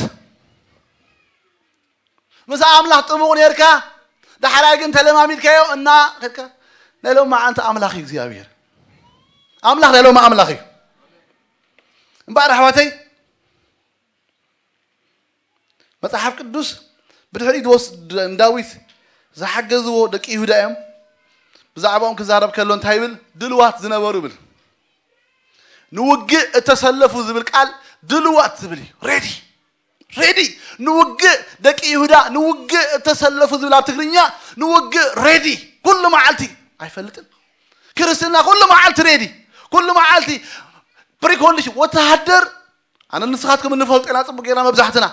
ምስ ኣምላኽ ጥሙቕ ነርካ፣ ዳሕራይ ግን ተለማሚድካዮ እና ከድካ ናይ ሎም መዓልቲ ኣምላኽ እዩ እግዚኣብሔር። ኣምላኽ ናይ ሎም ኣምላኽ እዩ። እምበኣር ኣሕዋተይ መጽሓፍ ቅዱስ ብድሕሪት ወስ- ዳዊት ዝሓገዝዎ ደቂ ይሁዳ እዮም። ብዛዕባኦም ክዛረብ ከሎ እንታይ ይብል? ድልዋት ዝነበሩ ይብል። ንውግእ እተሰለፉ ዝብል ቃል ድልዋት ዝብል እዩ። ሬዲ ሬዲ ንውግእ ደቂ ይሁዳ ንውግእ እተሰለፉ ዝብል ኣብ ትግርኛ ንውግእ ሬዲ ኩሉ መዓልቲ ኣይፈልጥን። ክርስትና ኩሉ መዓልቲ ሬዲ ኩሉ መዓልቲ ፕሪኮንዲሽን ወተሃደር ኣነ ንስኻትኩም እንፈልጦ ኢና ጽቡቅ ጌርና መብዛሕትና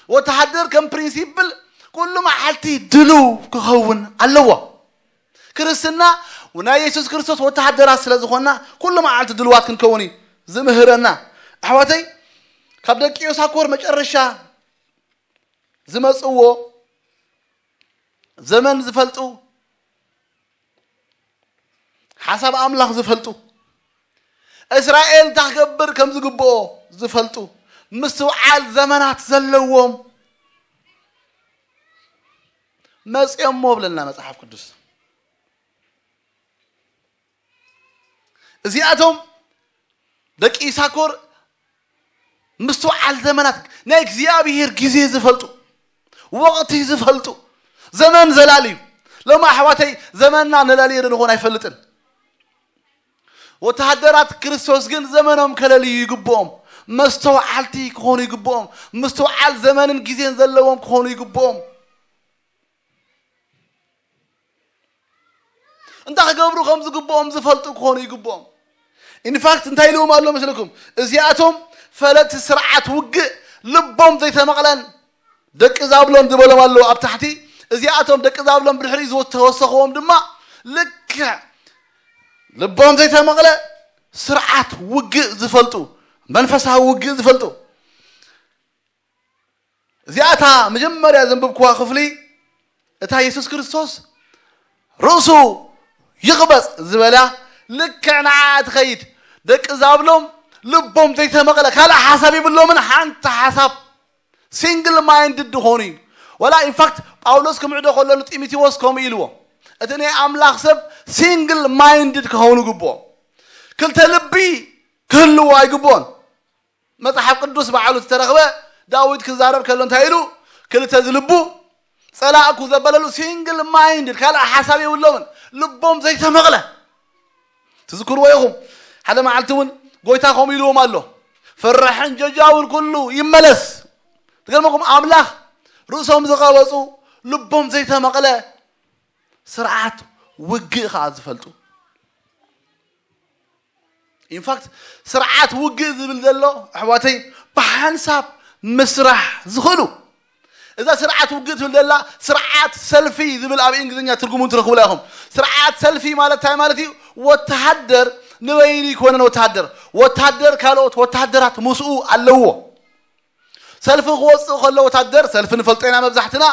ወተሃደር ከም ፕሪንሲፕል ኩሉ መዓልቲ ድልው ክኸውን ኣለዎ። ክርስትና ናይ የሱስ ክርስቶስ ወተሃደራት ስለ ዝኾንና ኩሉ መዓልቲ ድልዋት ክንከውን እዩ ዝምህረና። ኣሕዋተይ ካብ ደቂ ዮሳኮር መጨረሻ ዝመጽዎ ዘመን ዝፈልጡ ሓሳብ ኣምላኽ ዝፈልጡ እስራኤል እንታይ ክገብር ከም ዝግብኦ ዝፈልጡ ምስትውዓል ዘመናት ዘለዎም መጽዮሞ ብለና መጽሓፍ ቅዱስ። እዚኣቶም ደቂ ይሳኮር ምስትውዓል ዘመናት ናይ እግዚኣብሔር ግዜ ዝፈልጡ ወቕቲ ዝፈልጡ ዘመን ዘላሊ እዩ። ሎም ኣሕዋተይ ዘመንና ነላሊ ዶ ንኾን ኣይፈልጥን። ወተሃደራት ክርስቶስ ግን ዘመኖም ከለልዩ ይግብኦም። መስተውዓልቲ ክኾኑ ይግብኦም። ምስትውዓል ዘመንን ግዜን ዘለዎም ክኾኑ ይግብኦም። እንታይ ክገብሩ ከም ዝግብኦም ዝፈልጡ ክኾኑ ይግብኦም። ኢንፋክት እንታይ ኢልዎም ኣሎ መስለኩም? እዚኣቶም ፈለጥቲ ስርዓት ውግእ ልቦም ዘይተመቕለን ደቂ ዛብሎን ዝበሎም ኣለዉ ኣብ ታሕቲ። እዚኣቶም ደቂ ዛብሎን ብድሕሪኡ ዝተወሰኽዎም ድማ ልክዕ ልቦም ዘይተመቕለ ስርዓት ውግእ ዝፈልጡ መንፈሳዊ ውግእ ዝፈልጡ። እዚኣታ መጀመርያ ዘንብብክዋ ክፍሊ እታ የሱስ ክርስቶስ ርእሱ ይቕበጽ ዝበላ ልክዕ ንዓ ትኸይድ። ደቂ ዛብሎም ልቦም ዘይተመቕለ ካልእ ሓሳብ የብሎምን። ሓንቲ ሓሳብ ሲንግል ማይንድድ ዝኾኑ እዩ። ወላ ኢንፋክት ጳውሎስ ክምዕዶ ከሎ ንጢሞቴዎስ ከምኡ ኢልዎ፣ እቲ ናይ ኣምላኽ ሰብ ሲንግል ማይንድድ ክኸውን ይግብኦ። ክልተ ልቢ ክህልዎ ኣይግብኦን። መጽሓፍ ቅዱስ ባዕሉ ዝተረኽበ ዳዊት ክዛረብ ከሎ እንታይ ኢሉ? ክልተ ዝልቡ ጸላእኩ ዘበለሉ ሲንግል ማይንድድ ካልእ ሓሳብ የብሎምን። ልቦም ዘይተመቕለ ትዝክርዎ ኢኹም። ሓደ መዓልቲ እውን ጎይታ ከምኡ ኢልዎም ኣሎ፣ ፈራሕን ጀጃውን ኩሉ ይመለስ። ትገርመኩም ኣምላኽ ርእሶም ዝቐበጹ ልቦም ዘይተመቕለ ስርዓት ውግእ ከዓ ዝፈልጡ። ኢንፋክት ስርዓት ውግእ ዝብል ዘሎ ኣሕዋተይ ብሓንሳብ ምስራሕ ዝኽእሉ። እዛ ስርዓት ውግእ ትብል ዘላ ስርዓት ሰልፊ ዝብል ኣብ እንግሊዝኛ ትርጉሙ ትረኽቡላ ኢኹም። ስርዓት ሰልፊ ማለት እንታይ ማለት እዩ? ወተሃደር ንበይኑ ይኮነን ወታደር። ወታደር ካልኦት ወታደራት ምስኡ ኣለዎ። ሰልፊ ክወፅእ ከሎ ወታደር፣ ሰልፊ ንፈልጦ ኢና መብዛሕትና፣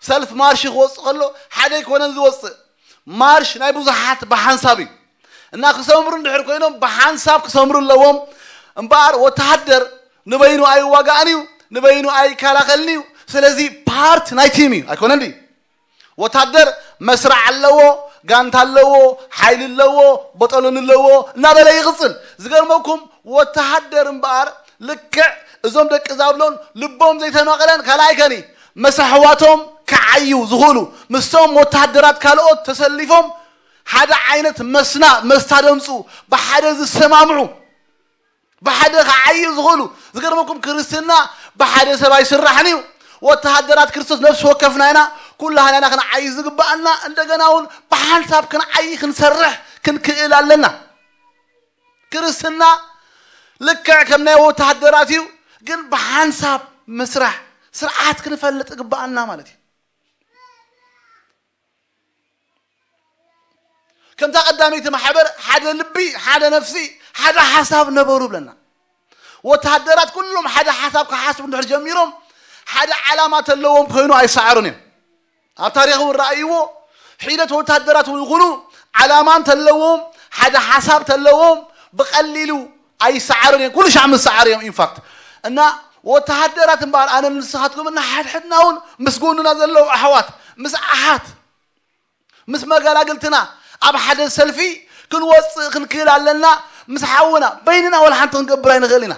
ሰልፍ ማርሽ ክወፅእ ከሎ ሓደ ኣይኮነን ዝወፅእ። ማርሽ ናይ ብዙሓት ብሓንሳብ እዩ። እና ክሰምሩ እንድሕር ኮይኖም ብሓንሳብ ክሰምሩ ኣለዎም። እምበኣር ወታደር ንበይኑ ኣይዋጋእን እዩ፣ ንበይኑ ኣይከላኸልን እዩ። ስለዚ ፓርት ናይ ቲም እዩ ኣይኮነን ድዩ? ወታደር መስርዕ ኣለዎ፣ ጋንታ ኣለዎ፣ ሓይሊ ኣለዎ፣ በጠሎን ኣለዎ እናበለ ይቕፅል። ዝገርመኩም ወታደር እምበኣር ልክዕ እዞም ደቂ ዛብሎን ልቦም ዘይተመቕለን ካልኣይ ከኒ መሳሕዋቶም ክዓዩ ዝኽእሉ ምስቶም ወታደራት ካልኦት ተሰሊፎም ሓደ ዓይነት መስና መስታ ደምፁ ብሓደ ዝሰማምዑ ብሓደ ክዓዩ ዝኽእሉ። ዝገርመኩም ክርስትና ብሓደ ሰብ ኣይስራሕን እዩ። ወተሃደራት ክርስቶስ ነፍሲ ወከፍና ኢና። ኩላህና ኢና ክንዓይ ዝግባኣና። እንደገና እውን ብሓንሳብ ክንዓይ ክንሰርሕ ክንክእል ኣለና። ክርስትና ልክዕ ከም ናይ ወተሃደራት እዩ፣ ግን ብሓንሳብ ምስራሕ ስርዓት ክንፈልጥ ይግባኣና ማለት እዩ። ከምታ ቀዳመይቲ ማሕበር ሓደ ልቢ፣ ሓደ ነፍሲ፣ ሓደ ሓሳብ ነበሩ ብለና። ወተሃደራት ኩሎም ሓደ ሓሳብ ክሓስቡ እንድሕር ጀሚሮም ሓደ ዓላማ ተለዎም ኮይኑ ኣይሰዓሩን እዮም። ኣብ ታሪኽ እውን ረኣይዎ። ሒደት ወተሃደራት እውን ይኹኑ ዓላማ እንተለዎም፣ ሓደ ሓሳብ ተለዎም ብቐሊሉ ኣይሰዓሩን እዮም። ኩሉ ሻዕ ምስ ሰዓሩ እዮም ኢንፋክት። እና ወተሃደራት እምበኣር ኣነ ንስኻትኩም እና ሓድሕድና እውን ምስ ጎንና ዘለዉ ኣሕዋት ምስ ኣሓት ምስ መገላግልትና ኣብ ሓደ ሰልፊ ክንወፅእ ክንክእል ኣለና። ምስ ሓውና በይንና ወላ ሓንቲ ክንገብር ኣይንኽእል ኢና።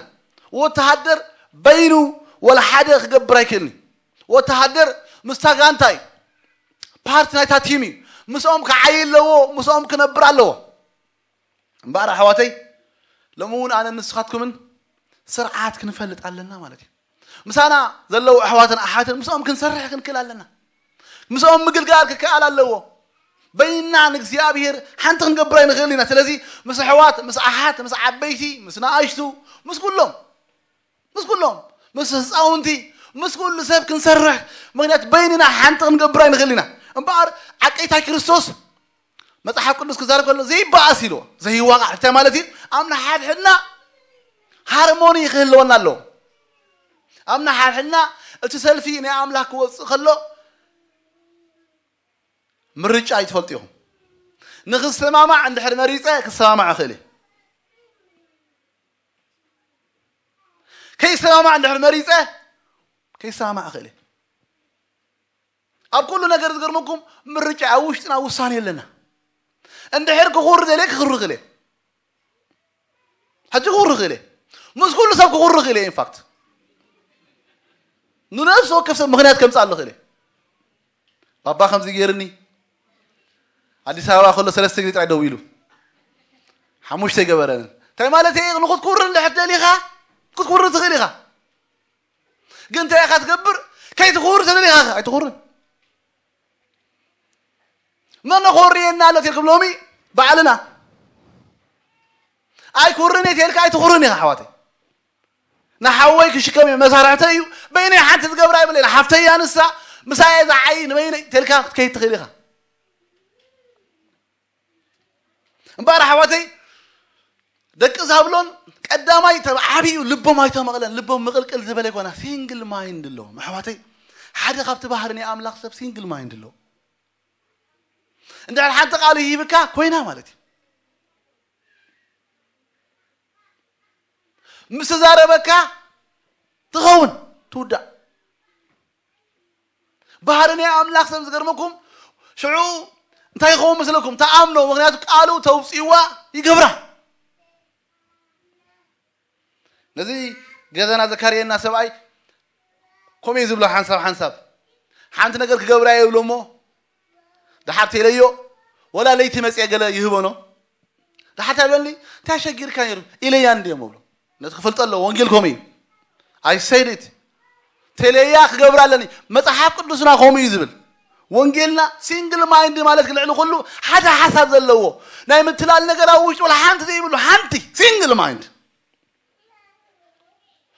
ወተሃደር በይኑ ወላ ሓደ ክገብር ኣይክእልን እዩ። ወተሃደር ምስታ ጋንታ እዩ። ፓርቲ ናይታ ቲም እዩ። ምስኦም ክዓይ ኣለዎ፣ ምስኦም ክነብር ኣለዎ። እምበኣር ኣሕዋተይ ሎሚ እውን ኣነ ንስኻትኩምን ስርዓት ክንፈልጥ ኣለና ማለት እዩ። ምሳና ዘለዉ ኣሕዋትን ኣሓትን ምስኦም ክንሰርሕ ክንክእል ኣለና። ምስኦም ምግልጋል ክከኣል ኣለዎ። በይንና ንእግዚኣብሔር ሓንቲ ክንገብር ኣይንኽእል ኢና። ስለዚ ምስ ኣሕዋት፣ ምስ ኣሓት፣ ምስ ዓበይቲ፣ ምስ ንኣሽቱ፣ ምስ ኩሎም ምስ ኩሎም ምስ ህፃውንቲ ምስ ኩሉ ሰብ ክንሰርሕ። ምክንያት በይንና ሓንቲ ክንገብር ኣይንኽእል ኢና። እምበኣር ዓቀይታይ ክርስቶስ መፅሓፍ ቅዱስ ክዛረብ ከሎ ዘይበኣስ ኢልዎ ዘይዋቃዕ እንታይ ማለት እዩ? ኣብ ንሓድሕድና ሃርሞኒ ክህልወና ኣለዎ። ኣብ ንሓድሕድና እቲ ሰልፊ ናይ ኣምላኽ ክወፅእ ከሎ ምርጫ ኣይትፈልጡ ኢኹም። ንክሰማማዕ እንድሕር መሪፀ ክሰማማዕ እኽእል እየ። ከይሰማማዕ እንድሕር መሪፀ ከይሰማማዕ እኽእል እየ። ኣብ ኩሉ ነገር ዝገርመኩም ምርጫ ኣብ ውሽጥና ውሳኔ ኣለና። እንድሕር ክኹሪ ደልየ ክኽሪ እኽእል እየ። ሕጂ ክኹሪ እኽእል እየ። ምስ ኩሉ ሰብ ክኹሪ እኽእል እየ። ኢንፋክት ንነፍሲ ወከፍ ሰብ ምክንያት ከምፅእ ኣሎ እኽእል እየ። ባባ ከምዚ ገይርኒ ኣዲስ ኣበባ ከሎ ሰለስተ ግዜ ጥራይ ደው ኢሉ ሓሙሽተ ይገበረንን እንታይ ማለት እየ ንክትኩርን ድሕር ደሊኻ ክትኩርን ትኽእል ኢኻ። ግን እንታይ ኢኻ ትገብር? ከይትኹር ተደሊኻ ኣይትኹርን። መን ኮርየና ኣሎ ተልኩም ሎሚ ባዕልና ኣይኩርን እየ ተልካ ኣይትኹርን ኢኻ ኣሕዋተይ። ንሓወይ ክሽከም እዩ መሳርሕተይ እዩ። በይነይ ሓንቲ ዝገብራ ይብለይ ንሓፍተይ እያ ንሳ ምሳየ ዝዓይ ንበይነይ ተልካ ክትከይድ ትኽእል ኢኻ። እምበኣር ኣሕዋተይ ደቂ ዛብሎን ቀዳማይ ዓብዩ ልቦም ኣይተመቕለን። ልቦም ምቕልቅል ዝበለ ይኮና ሲንግል ማይንድ ኣለዎም ኣሕዋተይ። ሓደ ካብቲ ባህሪ ናይ ኣምላኽ ሰብ ሲንግል ማይንድ ኣለዎ። እንድሕር ሓንቲ ቃል ይህብካ ኮይና ማለት እዩ። ምስ ተዛረበካ ትኸውን ትውዳእ። ባህሪ ናይ ኣምላኽ ሰብ ዝገርመኩም ሽዑ እንታይ ይኸውን መስለኩም? ተኣምኖ ምክንያቱ ቃሉ ተውፅእዋ ይገብራ። ነዚ ገዛና ዘካርየና ሰብኣይ ከምኡ እዩ ዝብሎ ሓንሳብ ሓንሳብ ሓንቲ ነገር ክገብራ እየ ይብሎ እሞ ደሓር ተይለዮ ወላ ለይቲ መፅአ ገለ ይህበኖ ደሓር ታይበልኒ እንታይ ሸጊርካ ነይሩ ኢለያ እንድዮም እብሎ ነቲ ክፈልጦ ኣለዎ ወንጌል ከምኡ እዩ ኣይሰይድት ቴሌያ ክገብር ኣለኒ መፅሓፍ ቅዱስና ከምኡ እዩ ዝብል ወንጌልና ሲንግል ማይንድ ማለት ልዕሊ ኩሉ ሓደ ሓሳብ ዘለዎ ናይ ምትላል ነገር ኣብ ውሽጡ ወላ ሓንቲ ዘይብሉ ሓንቲ ሲንግል ማይንድ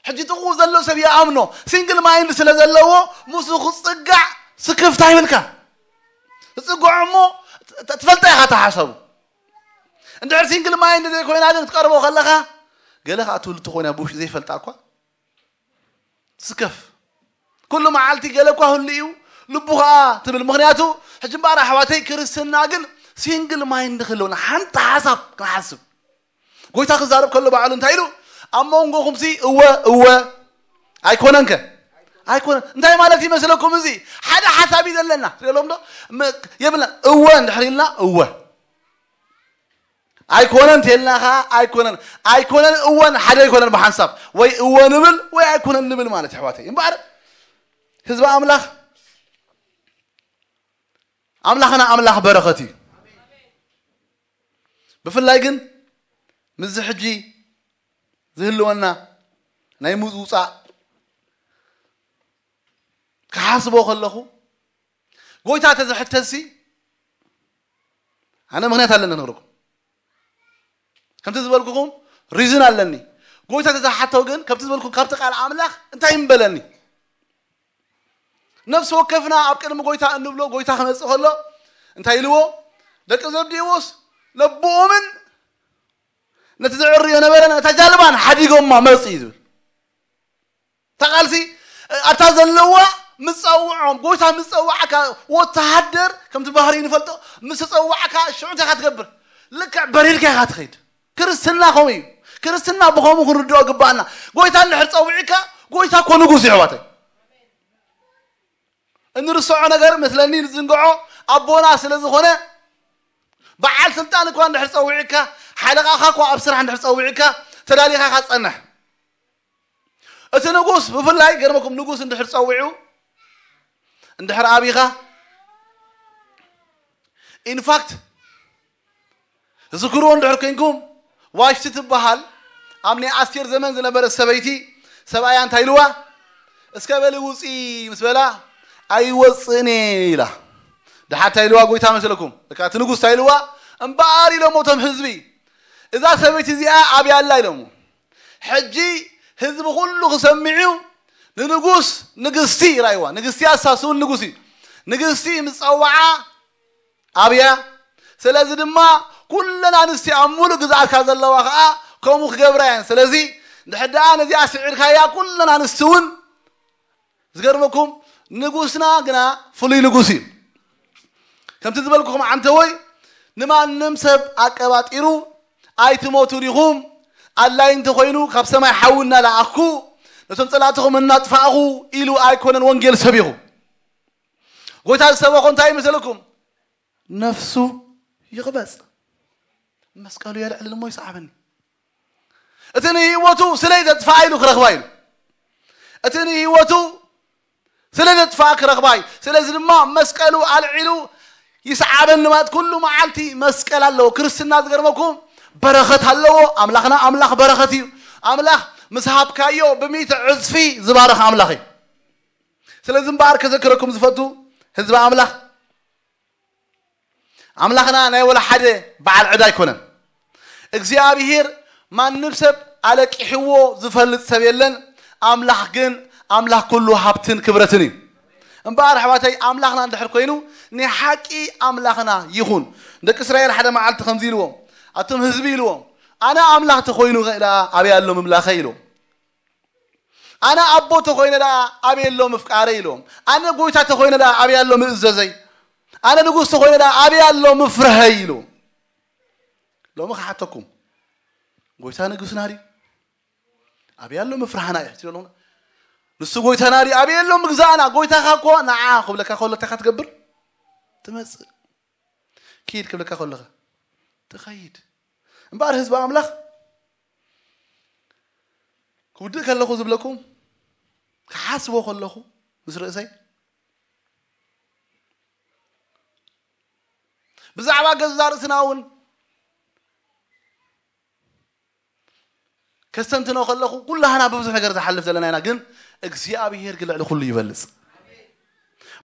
ሕጂ ጥቕኡ ዘሎ ሰብ ይኣምኖ ሲንግል ማይንድ ስለ ዘለዎ ምስኡ ክፅጋዕ ስክፍታ ይብልካ ዝፅግዖ እሞ ትፈልጣ ኢኻ ተሓሰቡ እንድሕር ሲንግል ማይንድ ዘይኮይና ግን ክትቀርቦ ከለኻ ገለ ከዓ ትህሉ ትኾይና ብውሽጢ ዘይፈልጣ እኳ ስከፍ ኩሉ መዓልቲ ገለ እኳ ህሉ እዩ ልቡ ከዓ ትብል። ምክንያቱ ሕጂ እምበኣር ኣሕዋተይ ክርስትና ግን ሲንግል ማይንድ ክህልውና ሓንቲ ሓሳብ ክንሓስብ ጎይታ ክዛረብ ከሎ ባዕሉ እንታይ ኢሉ ኣብ መንጎኹም ሲ እወ እወ ኣይኮነን ከ ኣይኮነን እንታይ ማለት ይመስለኩም? እዚ ሓደ ሓሳብ እዩ ዘለና ስለሎም ዶ የብልና እወ እንድሕር ኢልና እወ ኣይኮነን እንተልና ከዓ ኣይኮነን ኣይኮነን እወን ሓደ ኣይኮነን ብሓንሳብ ወይ እወ ንብል ወይ ኣይኮነን ንብል ማለት ኣሕዋተይ እምበኣር ህዝቢ ኣምላኽ ኣምላኽና ኣምላኽ በረኸት እዩ። ብፍላይ ግን ምስዚ ሕጂ ዝህልወና ናይ ምውፃእ ክሓስቦ ከለኹ ጎይታ ተዝሕተሲ ኣነ ምክንያት ኣለኒ ክነግረኩም ከምቲ ዝበልኩኹም ሪዝን ኣለኒ። ጎይታ ተዝሓተው ግን ከምቲ ዝበልኩም ካብቲ ቃል ኣምላኽ እንታይ ምበለኒ? ነፍሲ ወከፍና ኣብ ቅድሚ ጎይታ እንብሎ ጎይታ ክመፅእ ከሎ እንታይ ኢልዎ? ደቂ ዘብዴዎስ ለብኦምን ነቲ ዘዕርዮ ነበረ ነታ ጃልባን ሓዲጎማ መፁ እዩ ዝብል። እታ ቃልሲ ኣብታ ዘለዋ ምፀውዖም ጎይታ ምፀዋዕካ ወተሃደር ከምቲ ባህሪ ንፈልጦ ምስ ተፀዋዕካ ሽዑ እንታይ ትገብር? ልክዕ በሪርካ ኢኻ ትኸይድ። ክርስትና ከምኡ እዩ። ክርስትና ብኸምኡ ክንርድኦ ግባኣና። ጎይታ እንድሕር ፀዊዕካ ጎይታ እኮ ንጉስ እዩ ኣሕዋተይ። እንርስዖ ነገር መስለኒ ንዝንግዖ ኣቦና ስለ ዝኾነ በዓል ስልጣን እኳ እንድሕር ፀዊዕካ ሓለቓኻ እኳ ኣብ ስራሕ እንድሕር ፀዊዕካ ተዳሊኻ ኢኻ ትፀንሕ። እቲ ንጉስ ብፍላይ ገርመኩም ንጉስ እንድሕር ፀዊዑ እንድሕር ኣቢኻ ኢንፋክት ዝክርዎ እንድሕር ኮንኩም ዋሽቲ ትበሃል ኣብ ናይ ኣስቴር ዘመን ዝነበረ ሰበይቲ ሰብኣያ እንታይ ኢልዋ እስከ በሊ ውፂ ምስ በላ ኣይወፅእን እየ ኢላ ድሓታ ኢልዋ ጎይታ መስለኩም እካ እቲ ንጉስ እንታይ ኢልዋ እምበኣር ኢሎም እቶም ህዝቢ እዛ ሰበይቲ እዚኣ ኣብያ ኣላ ኢሎሞ ሕጂ ህዝቢ ኩሉ ክሰምዕ እዩ ንንጉስ ንግስቲ ይራይዋ ንግስቲ ኣሳስውን ንጉስ እዩ ንግስቲ ምስ ጸዋዓ ኣብያ ስለዚ ድማ ኩለን ኣንስቲ ኣብ ሙሉእ ግዝኣትካ ዘለዋ ከዓ ከምኡ ክገብራ እየን ስለዚ ድሕዳኣ ነዚኣ ስዒርካያ ኩለን ኣንስቲ እውን ዝገርመኩም ንጉስና ግና ፍሉይ ንጉስ እዩ ከምቲ ዝበልኩኹም ዓንተወይ ንማንም ሰብ ኣቀባጢሩ ኣይትሞቱ ዲኹም ኣድላይ እንተኾይኑ ካብ ሰማይ ሓዊ እናለኣኽኩ ነቶም ፀላእትኹም እናጥፋእኹ ኢሉ ኣይኮነን ወንጌል ሰቢኹ ጎይታ ዝሰበኾ እንታይ ይመስለኩም ነፍሱ ይቕበፅ መስቀሉ የልዕል እሞ ይስዓበኒ እቲ ንህይወቱ ስለይ ዘጥፍኣ ኢሉ ክረኽባ ኢሉ እቲ ንህይወቱ ስለ ዘጥፍኣ ክረኽባ እዩ ስለዚ ድማ መስቀሉ ኣልዒሉ ይስዓበኒ ማለት ኩሉ መዓልቲ መስቀል ኣለዎ ክርስትና ዝገርመኩም በረኸት ኣለዎ ኣምላኽና ኣምላኽ በረኸት እዩ ኣምላኽ ምስ ሃብካዮ ብሚእቲ ዕፅፊ ዝባረኽ ኣምላኽ እዩ ስለዚ እምበኣር ከዘክረኩም ዝፈቱ ህዝቢ ኣምላኽ ኣምላኽና ናይ ወላ ሓደ በዓል ዕዳ ኣይኮነን እግዚኣብሄር ማንም ሰብ ኣለቂሕዎ ዝፈልጥ ሰብ የለን ኣምላኽ ግን ኣምላኽ ኩሉ ሃብትን ክብረትን እዩ እምበኣር ኣሕዋተይ ኣምላኽና እንድሕር ኮይኑ ናይ ሓቂ ኣምላኽና ይኹን ደቂ እስራኤል ሓደ መዓልቲ ከምዚ ኢልዎም ኣቶም ህዝቢ ኢልዎም ኣነ ኣምላኽ ተኾይኑ ደኣ ኣበይ ኣሎ ምላኸ ኢልዎም ኣነ ኣቦ ተኾይነ ደኣ ኣበይ ኣሎ ምፍቃረይ ኢልዎም ኣነ ጎይታ ተኾይነ ደኣ ኣበይ ኣሎ ምእዘዘይ ኣነ ንጉስ ተኾይነ ደኣ ኣበይ ኣሎ ምፍርሀይ ኢልዎም ሎሚ ክሓተኩም ጎይታ ንጉስና ድዩ ኣበይ ኣሎ ምፍርሃና እዩ ሕትሎ ንሱ ጎይታና ድዩ ኣበይ ኣሎ ምግዛእና ጎይታኻ እኮ ንዓ ክብለካ ከሎ እንታይ ትገብር ትመፅእ ኪድ ክብለካ ከለኻ ትኸይድ እምበኣር ህዝቢ ኣምላኽ ክውድእ ከለኹ ዝብለኩም ክሓስቦ ከለኹ ምስ ርእሰይ ብዛዕባ ገዛ ርእስና እውን ከስተንትኖ ከለኹ ኩላህና ብብዙሕ ነገር ዝሓልፍ ዘለና ኢና ግን እግዚኣብሄር ግን ልዕሊ ኩሉ ይበልፅ